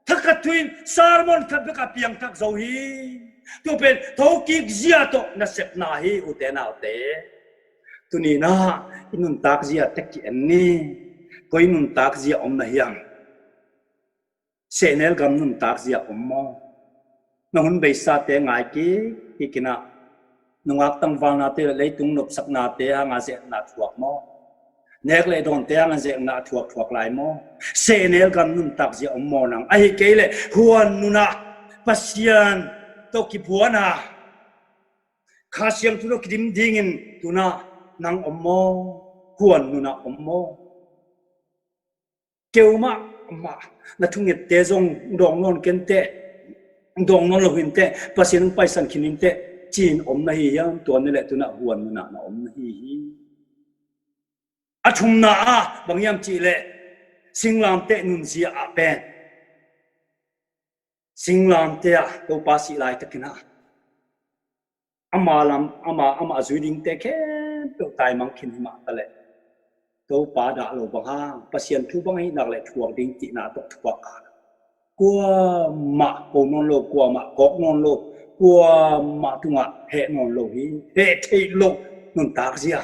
thakhat thu-in sermon khat bek a piangthak zo hi. Tua pen thokik zia tawh nasepna hi, ute naute. Tuninah i nuntak zia tek ki-en ni. Koi nuntak zia om na hiam? Sehnel gam nuntak zia om maw? Na hun beisate ngai kik, kik inah, nungak tangvalnate le leitung nopsaknate hanga zehna thuak maw? Nek le dawnte hanga zehna a thuakthuak lai maw? Sehnel gam nuntak zia om maw nang? Ahi kei leh huan nunah Pasian tawh kipuana, Kha Siangtho tawh kidim dingin tunah nang om maw? Huan nunah om maw? Keumah mah na thungette zong dawng nawn kenteh, dawng nawn lo hinteh, Pasian hong paisan khin hinteh, ci-in om na hi hiam? Tua ni leh tunah huan nunah na om na hi hi. A thumna ah bang hiam cihleh, singlamteh nunzia ah pen singlamteh ah Topa sih laitakinah ama lam, ama, ama a zui dingte khempeuh taimang khin hi mah taleh, Topa dah lo bang hang, Pasian thu bang ahih nak le thuak ding cihna tawh thuak a, kuamah ko nawn lo, kuamah kawk nawn lo, kuamah tungah heh nawn lo hi. Heh theih loh nuntak zia,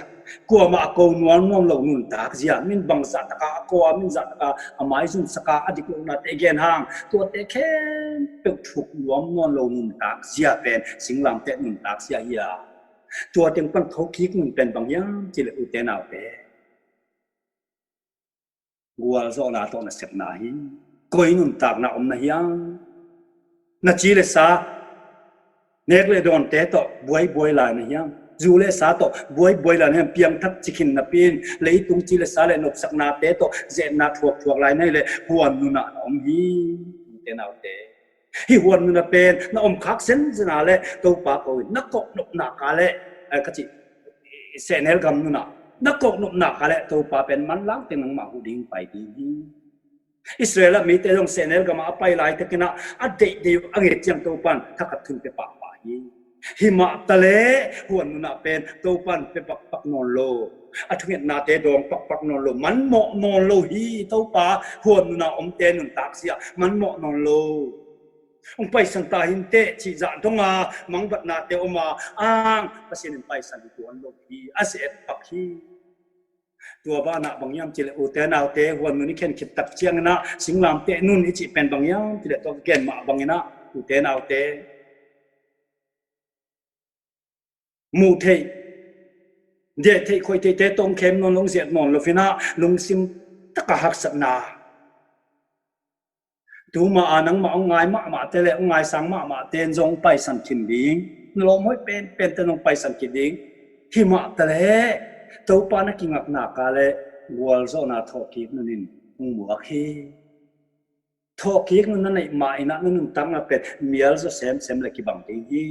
kuamah a ko nuam nawn lo nuntak zia, min bangzah taka a ko a, min zah taka a maizumsak a, a dik lohnate gen hang, tuate khempeuh thuk nuam nawn lo nuntak zia pen singlamteh nuntak zia hi a, tua teng pan thokik nun pen bang hiam cih leh, ute naute, gualzawhna tawh nasepna hi. Koi nuntakna om na hiam? Na ci le sa, nek le dawnte tawh buaibuai lai na hiam? Zu le sa tawh buaibuai lai na hiam? Piangthak ci khin napi in leitung ci le sa le nopsaknate tawh zetna thuakthuak lai na hih leh, huan nunah na om hi, ute naute. Hih huan nunah pen na om khak zenzen a leh Topa ko in, na kawk nopna ka leh, eh, ka cih, sehnel gam nunah na kawk nopna ka leh Topa pen manlang teng nangmah huh ding pai ding hi. Israel ah mite zong sehnel gamah a pai laitakin ah, a deihdeih uh a nget ciang Topa in thakhat thu in pia pahpah hi. Himah taleh huan nunah pen Topa in pia pakpak nawn lo, a thungetnate dawng pakpak nawn lo, manmawh nawn lo hi. Topa huan nunah omte nuntak zia manmawh nawn lo. Hong paisan ta hinteh cih zah dong a mangbatnate om a, ang Pasian in paisan hi tuan lo hi, a ze-et pak hi. Tua banah bang hiam cih leh, ute naute, huan nun i khen khit tak ciangin ah singlamteh nun i cih pen bang hiam cih leh, tua ka gen mah bangin ah, ute naute, muh theih, diah theih, khoih theihte tawh hong khem nawn lo, hong ziat nawn lo-in ah, lungsim taka haksatna, tuma a nangmah hong ngai mahmahte le hong ngaisang mahmahte in zong hong paisan khin ding, na lawm hoih penpente in hong paisan khin ding. Himah taleh Topa na kingakna ka leh gualzawhna thawhkik nun in hong muak hi. Thawhkik nun na neih mah in ah na nuntakna pen mial zaw semsem le kibang ding hi.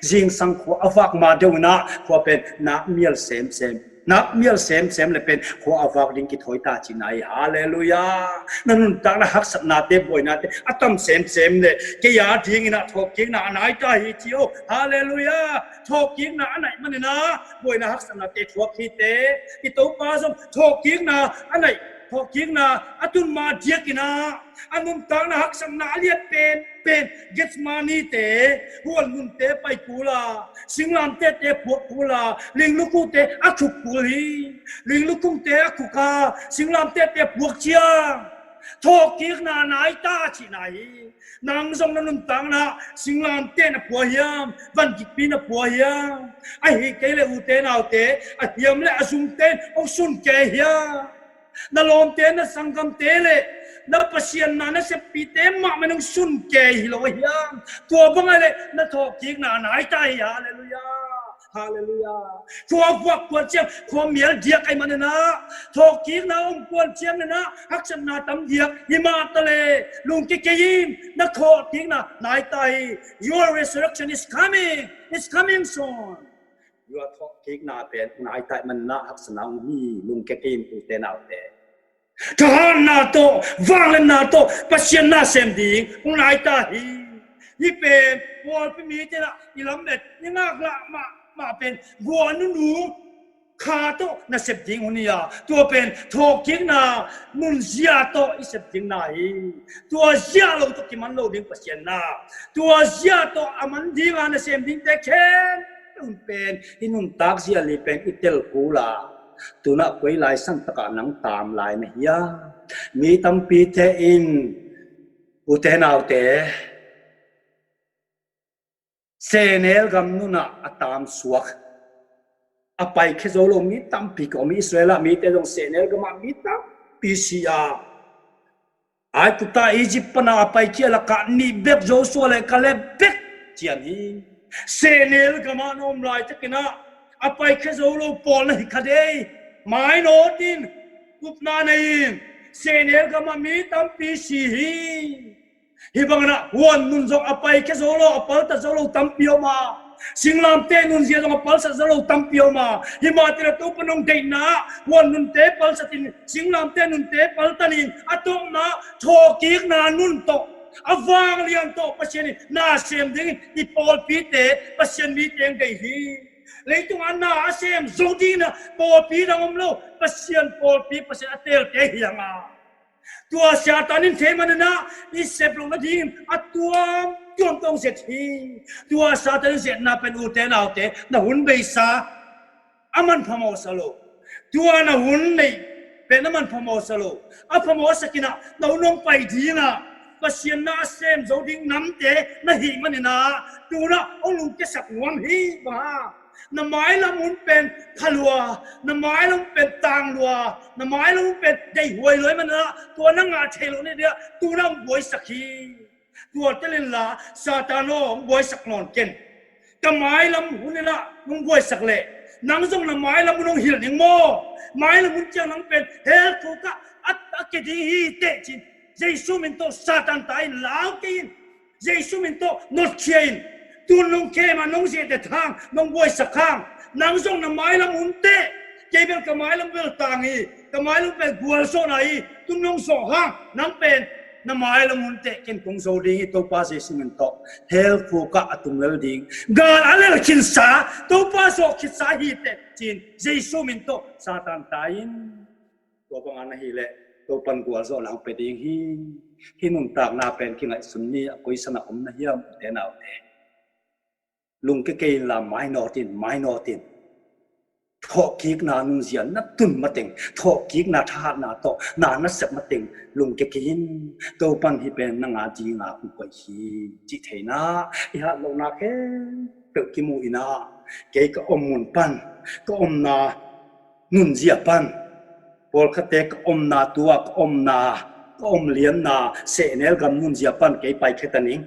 Zingsang khua a vak ma deuh in ah khua pen nak mial semsem, nak mial semsem le pen khua a vak ding kithawi ta cihna hi. Halleluiah. Na nuntakna haksatnate, buainate a tam semsem le kei a dingin ah thawhkikna a nai ta hi ci o. Halleluiah. Thawhkikna a naih manin ah buaina haksatnate thuak hi teh. I Topa zong thawhkikna a naih, thawhkikna a tun ma diakin ah a nuntakna haksatna a liat penpen Gethsemane te, huan nunte pai kul a, singlamtehte puak kul a, linglukhungte a khuk kul hi. Linglukhungte a khuk a, singlamtehte puak ciang thawhkikna nai ta cihna hi. Nang zong na nuntakna singlamteh na pua hiam, van gikpi na pua hiam? Ahi kei leh, ute naute, a hiam le a zumte in hong sun kei hiam? Na lawmte, na sanggamte le na Pasian na, na seppihte mahmah in hong sun kei hi lo a hiam? Tua bang a leh na thawhkikna nai ta hi. Halleluiah. Halleluiah. Khua vuak kuan ciang khua mial diak ahih manin ah, thawhkikna om kuan ciang in ah haksatna tam diak. Himah taleh lungkia kei in, na thawhkikna nai ta hi. Your resurrection is coming. It's coming soon. Your thawhkikna pen nai ta ahih manin ah haksatna om hi. Lungkia kei in, ute naute. Thahatna tawh, vangliatna tawh Pasian na sem ding hong nai ta hi. Hih pen pawlpi mite in ah i lamet, i ngaklah mahmah pen gua nunu kha tawh na sep ding hun hi a, tua pen thawhkikna nunzia tawh i sep ding na hi. Tua zia lo tawh kiman lo ding Pasian na, tua zia tawh a man dinga na sem dingte khempeuh pen i nuntak zia li pen i tel kul a, tu-in ah koi lai san takah nang taam lai na hiam? Mi tampite in, ute naute, sehnel gam nunah a taam suak, a paikhia zo lo mi tampi ka om hi. Israel ah mite zong sehnel gamah mi tampi si a, Aigupta, Egypt pana a paikhia lakah nih bek Joshua le Kaleb bek cian hi. Sehnel gamah na om laitakin ah a paikhia zo lo pawl na hi kha dei. Mainawt in, upna nei in. Sehnel gamah mi tampi si hi. Hih bangin ah huan nun zong a paikhia zo lo, a paltat zo lo tampi om a, singlamteh nunzia zong a palsat zo lo tampi om a, himah taleh Topa nong deihna ah huan nunte palsat in, singlamteh nunte paltat in, a tawpna thawhkikna nun tawh, a vanglian tawh Pasian in na sem dingin i pawlpite, Pasian mite hong deih hi. Leitung a na a sem zo dingin ah pawlpi dang om lo, Pasian pawlpi, Pasian a teelte hi hang a. Tua Satan in thei manin ah i sep loh nadingin a tuamtuam tawh hong zet hi. Tua Satan in zetna pen, ute naute, na hun beisa a manpha mawhsa lo. Tua na hun neih pen a manpha mawhsa lo. A pha mawhsak in ah na hun hong pai dingin ah Pasian na a sem zo ding namte na hih manin ah tu-in ah hong lungkiasak nuam hi. Bang hang? Na mailam hun pen pha lua, na mailam hun pen tang lua, na mailam hun pen deihhuai lua ahih manin ah tua na ngah theih loh nadingin ah tu-in ah hong buaisak hi. Tua tel inla, Satan aw, hong buaisak nawn ken. Ka mailam hun in ah nong buaisak leh nang zong na mailam hun hong hilh ning maw? Mailam hun ciang nang pen hell khuk ah a, a kia ding hi teh, ci-in Jesu min tawh Satan tai-in lau kei in. Jesu min tawh notkhia in. Tu-in nong khem a, nong ziahtet hang, nong buaisak hang, nang zong na mailam hun teh. Kei bel ka mailam bel tang hi, ka mailam bel gualzawhna hi. Tu-in nong zawh hang, nang pen na mailam hun teh, ken kong zo ding hi, Topa Jesu min tawh. Hell khuk ah a tung lel ding, gal a lel khinsa, Topa zawh khitsa hi teh, ci-in Jesu min tawh Satan tai in. Tua bang a na hih leh Topa'n gualzawhna hong pia ding hi. Hih nuntakna pen kingaihsun ni, a koisan ah om na hiam, ute naute? Lungkia kei inla, mainawt in, mainawt in. Thawhkikna nunzia na tun mateng, thawhkikna thahatna tawh na na sep mateng lungkia kei in. Topa'n hih pen nang a dingin hong koih hi, cih theihna, i hat lohna khempeuh kimu in ah, kei ka om mun pan, ka omna nunzia pan, pawlkhatte ka omna, tua ka omna, ka om lianna sehnel gam nunzia pan kei paikhia ta ning.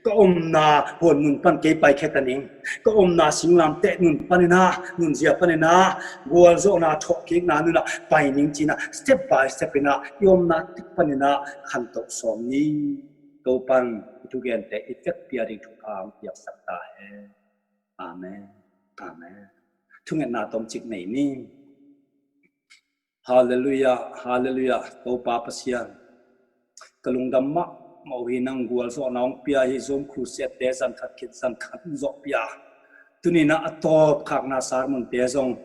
Ka omna huan nun pan kei paikhia ta ning. Ka omna singlamteh nun panin ah, nunzia panin ah, gualzawhna, thawhkikna nun ah pai ning, ci-in ah step by step in ah i omna tek panin ah khantoh sawm ni. Topa'n i thugente i vekpi-a ding thupha hong piaksak ta hen. Amen. Amen. Thungetna tomcik nei ni. Halleluiah, halleluiah, Topa Pasian. Ka lungdam mahmah uh hi, nang gualzawhna hong pia hi, Zoom Crusade-te zan khat khit zan khat hong zawhpih a, tuni-in ah a tawpkhakna sermon-te zong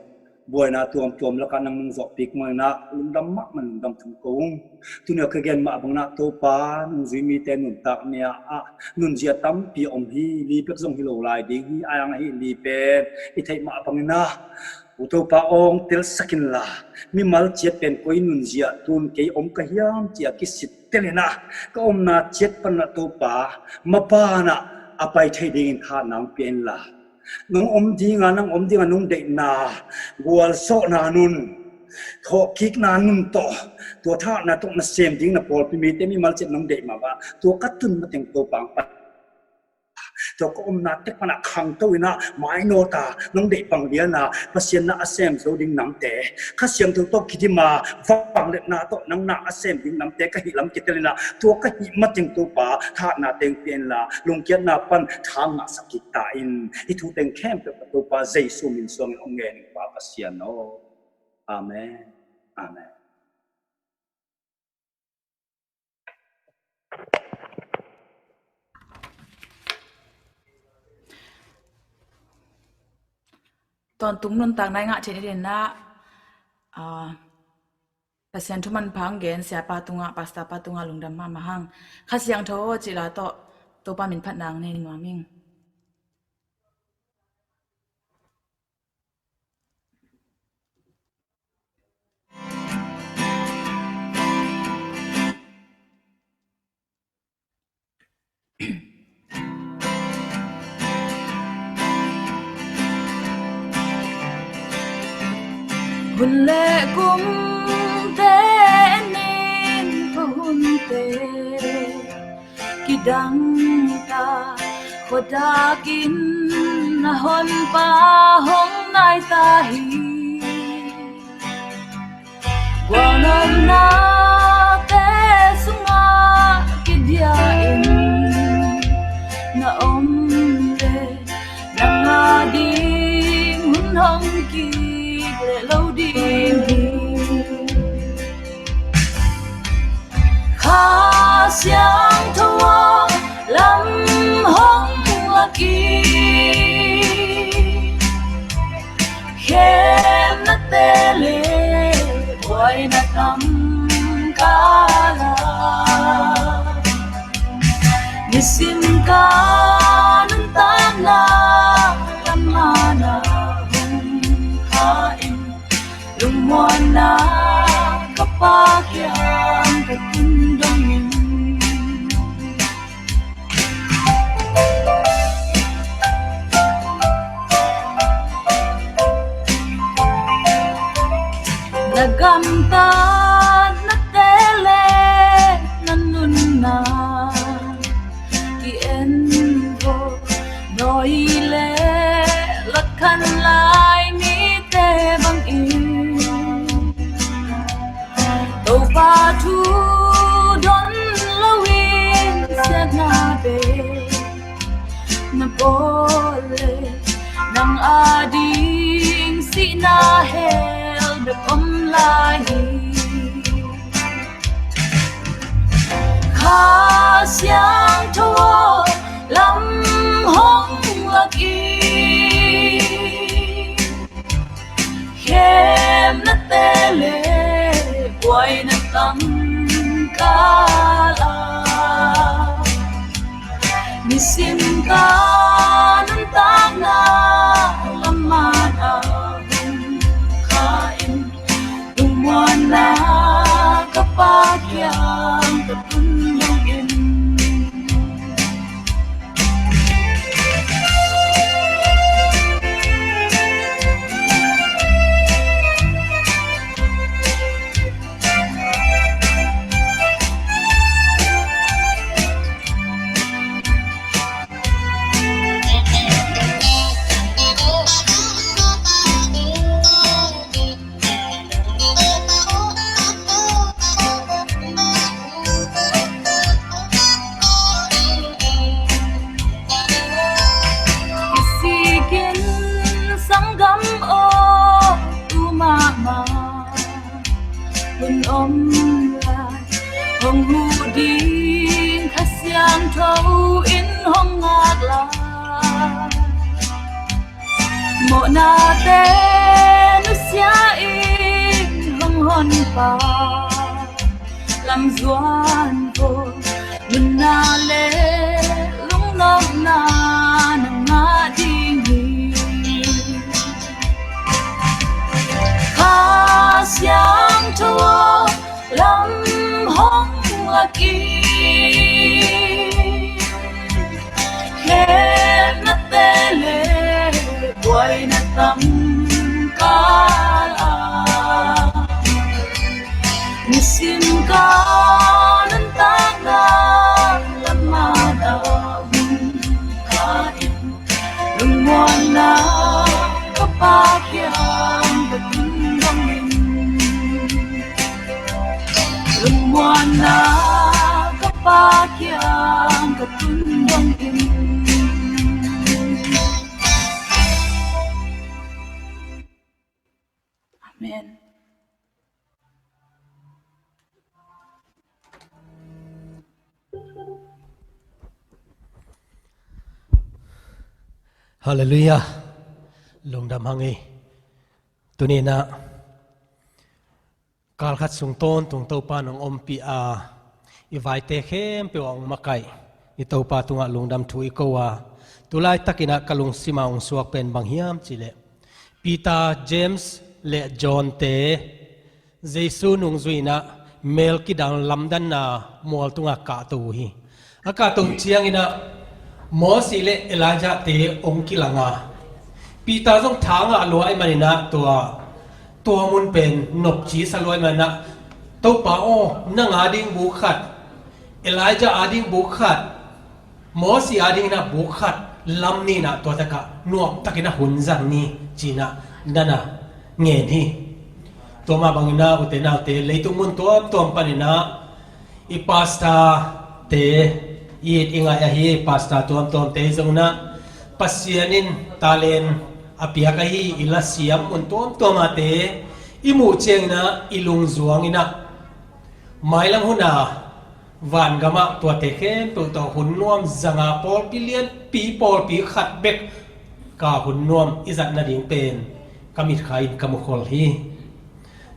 buaina tuamtuam lakah nang nong zawhpih manin ah lungdam mahmah, lungdam thum ko ung. Tuni-a ka gen mah bangin ah Topa, nungzui mite nuntak ni-a ah nunzia tampi om hi, li bek zong hi lo lai ding hi, a yang ahi li pen i theih mah bangin ah, U Topa aw, hong telsak inla, mimal ciat pen koi nunzia tun kei om ka hiam, ci-a kisittel in ah, ka omna ciat panin ah Topa, mapan ah a pai thei dingin thahatna hong pia inla, nong om dinga, nang om dinga nong deihna gualzawhna nun, thawhkikna nun tawh, tua thahatna tawh na sem ding na pawlpi mite mimal ciat nong deih mah bangin tua ka tun mateng Topa hong pai. Tua ka omna tek pan ah khangto in ah, mainawt a, nong deih bang lian a, Pasian na a sem zo ding namte, Kha Siangtho tawh kidim a, vangliatna tawh nang na a sem ding namte ka hih lam kitel in ah, tua ka hih mateng Topa thahatna teng pia inla, lungkiatna pan tha ngahsak kik ta in. Hih thu teng khempeuh ka Topa Jesu min suangin hong ngen ing, Pa Pasian aw. Amen. Amen. Tawntung nuntakna i ngah theih nadingin ah, ah, Pasian thu manpha hong gen siapa tungah, pastor pa tungah lungdam mahmah hang. Kha Siangtho aw cih la tawh Topa min phatna nei nuam ing. Hun le kumte, nin khuahunte kidang ta, khuadakin a Honpa hong nai ta hi. Gualnopnate sungah kidiah in na om leh, nang a ding hun hong kik leh lo ding hi. Kha Siangtho aw, lam hong lak in. Simka nuntakna lamana hong kha in, lungmuanna ka Pa kiang ka tun dongin. Na gamtatna te le na nunna ki-en vo, nawi le lakkhan lai mite bangin. Topa thu don loin siatna bei na bawl le, nang ading sihna hell bek om lai hi. Kha Siangtho aw, lam hong lak in. Khemna te le buaina tangkal ah, nisim ka nuntakna lamana hong kha in, lungmuanna ka Pa kiang ka tun dongin. Kisikin sanggam aw, tu mahmah hun om lai, hong huh ding Kha Siangtho in hong ngak lai. Mawhnate nusia in hong honpa, lam zuan vo, nunna le lungnopna na ngah ding hi. Kha Siangtho aw, lam hong lak in. Khemna te le buaina tangkal ah, nisim ka nuntakna lamana hong kha in. Lungmuanna ka Pa kiang ka tun dongin. Lungmuanna ka Pa kiang ka tun dongin. Amen. Halleluiah. Lungdam hang ei. Tuni-in ah kal khat sung tawntung Topa in hong ompih a, i vaite khempeuh ah hong makaih i Topa tungah lungdam thu i ko a, tu laitakin ah ka lungsim ah hong suak pen bang hiam cih leh, Peter, James le John-te Jesu nungzui-in ah mel kidang lamdanna mual tungah kahto uh hi. A kahto uh ciangin ah Moses le Elijah-te hong kilang a, Peter zong tha ngah lua ahih manin ah tua, tua mun pen nopci sa lua ahih manin ah, Topa aw, nang ading buk khat, Elijah ading buk khat, Moses adingin ah buk khat lam ni in ah, tua takah nuamtakin ah hun zang ni ci-in ah na na ngen hi. Tua mah bangin ah ute naute, leitung mun tuamtuam panin ah i pastor-te, i it i ngaih ahi pastor tuamtuamte zongin ah Pasian in talent a piak ahi i lasiam mun tuamtuam ate i muh ciangin ah i lungzuang in ah mailam hun a vangamah tuate khempeuh tawh hun nuam zanga pawlpi lianpi pawlpi khat bek ka hun nuam i zat nading pen ka mitkha in ka mukhol hi.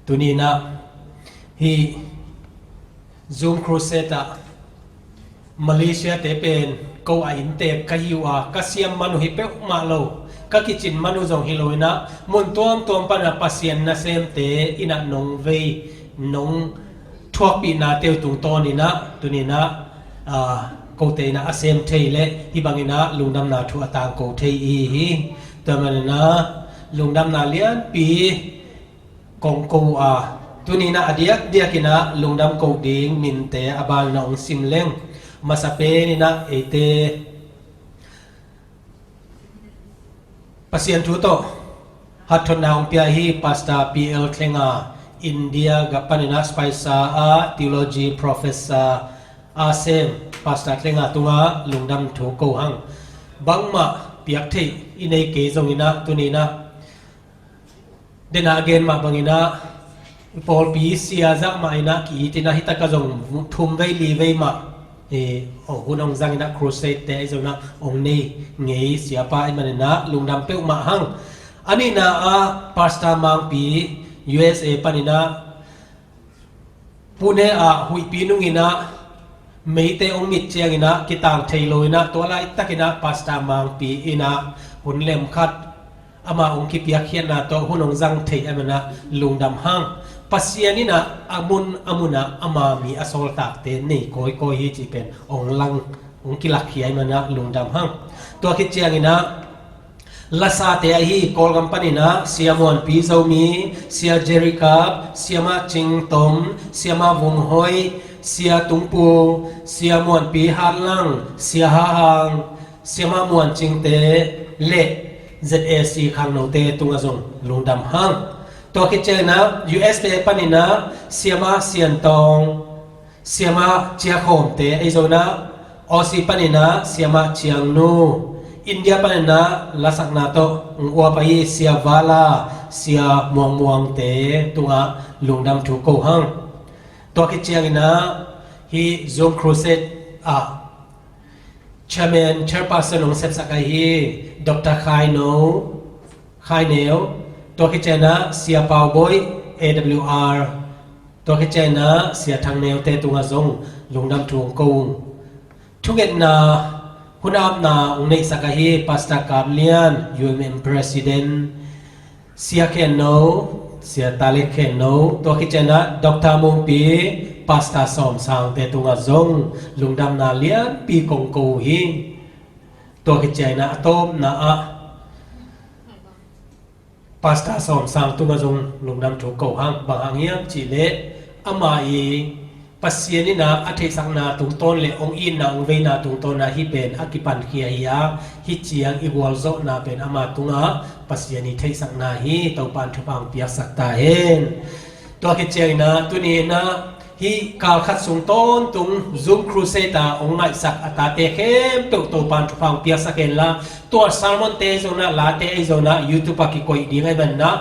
Tuni-in ah hih Zoom Crusade ah Malaysia te pen ko a inntek ka hi uh a, ka siam man uh hi peuhmah lo, ka kicin man uh zong hi lo in ah, mun tuamtuam pan ah Pasian nasemte in ah nong vei, nong thuakpihnate uh tungtawn in ah, tuni in ah, aa, kote in ah a sem thei leh hih bang in ah lungdamna thu a tangko thei i hi. Tua man in ah lungdamna lianpi kong ko uh a, tuni in ah a diakdiak in ah lungdam ko ding minte a ban in ah hong sim leng. Masa pen in ah eite Pasian thu tawh hatthotna hong pia hi Pastor P L Thlenga, India gam pan in ah Spicer ah Theology Professor a sem Pastor Thlenga tungah lungdam thu ko hang. Bangmah piak theih i nei kei zong in ah, tuni in ah, den a gen mah bang in ah, pawlpi sia zah mah in ah ki-it in ah, hi tak ah zong thum vei li vei mah, eh, oh, hun hong zang in ah crusade te ahi zong ah hong nei ngei siapa ahih man in ah lungdam peuhmah hang. A nihna ah Pastor Mangpi, U S A pan in ah, Pune ah huihpi nung in ah meite hong mit ciang in ah kitang thei lo in ah, tua laitak in ah Pastor Mangpi in ah hun lem khat ama hong kipiakkhiatna tawh hun hong zang thei ahih man in ah lungdam hang. Pasian in ah a mun a mun ah ama mi a sawltakte nei kawikawi hi cih pen hong lang, hong kilakkhia ahih man in ah lungdam hang. Tua khit ciang in ah lasate ahi Kawlgam pan in ah Sia Muanpi Zomi, Sia Jerry Kap, Sia Ma Cing Tom, Sia Ma Vung Hoih, Sia Tung Pu, Sia Muanpi Hat Lang, Sia Ha Hang, Sia Ma Muan Cing te le Z A C khangnote tungah zong lungdam hang. Tua khit ciang in ah U S te pan in ah Sia Ma Sian Tawng, Sia Ma Cia Khawm te ahi zong ah, Aussie pan in ah Sia Ma Ciang Nu, India pan in ah lasakna tawh hong uap ahi Sia Vala, Sia Muang Muang te tungah lungdam thu ko hang. Tua khit ciang in ah hih Zoom Crusade ah Chairman, Chairperson hong sepsak ahi Doctor Khai No, Khai Neu, tua khit ciang in ah Sia Pau Bawi, A W R, tua khit ciang in ah Sia Thang Neu te tungah zong lungdam thu hong ko ung. Thungetna hun apna hong neihsak ahi Pastor Kap Lian, U M M President, Sia Khen No, Sia Talek Khen No, tua khit ciang in ah Doctor Mungpi, Pastor Sawm Sang te tungah zong lungdamna lianpi kong ko uh hi. Tua khit ciang in ah a tawpna ah Pastor Sawm Sang tungah zong lungdam thu ko hang. Bang hang hiam cih leh ama i Pasian in ah a theihsakna tungtawn le hong itna hong veina tungtawn ah hih pen a kipankhia hi a, hih ciang i gualzawhna pen ama tungah Pasian i theihsakna hi. Topa'n thupha hong piaksak ta hen. Tua khit ciang in ah tuni in ah hih kal khat sung tawntung Zoom Crusade ah hong ngaihsak a tate khempeuh Topa'n thupha hong piaksak hen la, tua sermon te zong ah, late ahi zong ah YouTube ah kikoih ding ahih man in ah,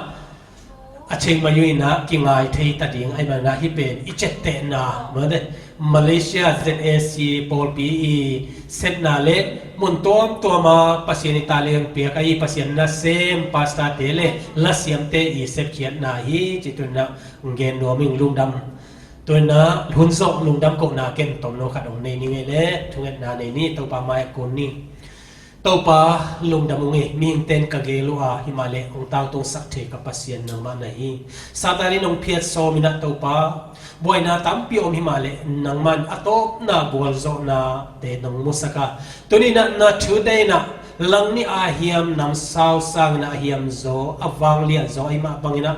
a cheng mai uh in ah kingai thei ta ding ahih man in ah, hih pen i cettehna, mate, Malaysia Z A C pawlpi i sepna le mun tuamtuam ah Pasian i taleng piak ahi Pasian nasem pastor te le lasiamte i sepkhiatna hi cih tuni in ah gen nuam ing. Lungdam. Tuni in ah hun zawh lungdam kohna ken tomno khat hong nei ning ei leh thungetna nei ni. Topa mai ah kun ni. Topa, lungdam ung ei, mihingte'n ka geel uh a, himahleh hong tangtungsak thei ka Pasian nangmah na hi. Satan in hong phiat sawm in ah Topa, buaina tampi om himahleh nangma'n a tawpna gualzawhnate nong musak a, tuni in ah na thute in ah langnih a hiam, namsau sang in ah a hiam zaw, a vanglian zaw ahih mah bang in ah,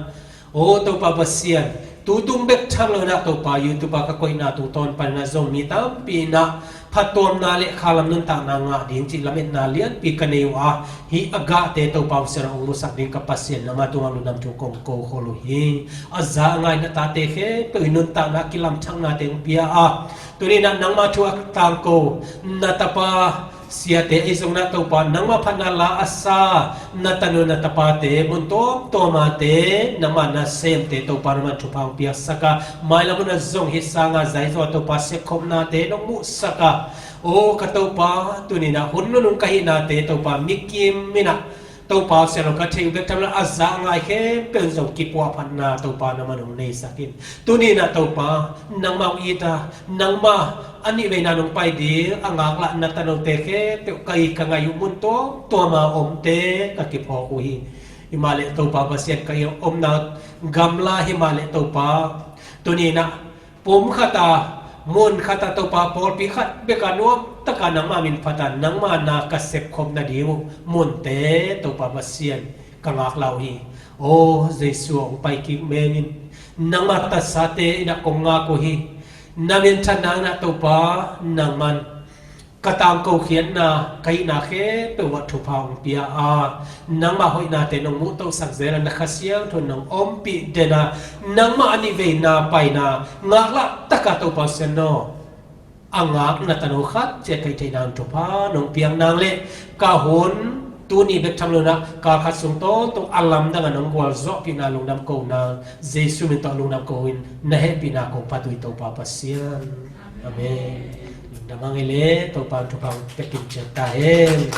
aw Topa Pasian, tutung bek tham lo in ah Topa, YouTube ah ka koihna tungtawn pan in ah zong mi tampi in ah phattuamna le khalam nuntakna ngah ding cih lametna lianpi ka nei uh a, hih a gahte Topa hong sian hong musak ding ka Pasian nangma tungah lungdam thu kong ko khol uh hi. A za a ngai na tate khempeuh i nuntakna kilamthaknate hong pia a, tuni in ah nangma thu a tangko na tapa siate ahi zong in ah Topa, nangma phatna la a sa na tanu na tapate, mun tuamtuam ate, nangma nasemte Topa nangma'n thupha hong piaksak a, mailam hun ah zong hih sang a zai zaw a Topa sepkhopnate nong muhsak a, aw ka Topa, tuni in ah hun nunung ka hihnate Topa, mikim in ah Topa sian lo ka thei uh bek tham lo a za a ngai khempeuh in zong kipuahphatna Topa nangman hong neisak in. Tuni in ah Topa nangmah hong it a, nangmah a nih veina nong pai ding a ngaklah na tanote khempeuh ka it ka ngai uh mun tuamtuam a omte ka kiphawk uh hi. Himahleh Topa Pasian ka it omna gamla himahleh Topa tuni in ah pum khat a, mun khat a Topa pawlpi khat bek a nuam taka nangmah min phat a nangmah na ka sepkhop nading uh munte Topa Pasian ka ngaklah uh hi. Aw Jesu hong pai kik meng in, nangmah tatsate in ah kong ngak uh hi. Na minthanna in ah Topa nangman ka tangkokhiatna ka hihna khempeuh ah thupha hong pia a, nangmah hoihnate nong muhtohsak zel a na Kha Siangtho nong ompih den a, nangmah a nih veina paina ngaklah taka Topa Sian aw a ngakna tano khat ciat ka hih theihna hong thupha nong piak nang leh ka hun tuni bek tham lo in ah kal khat sung tawntung a lamdang a nong gualzawhpihna lungdam ko nang Jesu min tawh lungdam ko in na hehpihna kong phat uh hi Topa Pasian. Amen. Lungdam hang ei le Topa thupha hong pia kim ciat ta hen.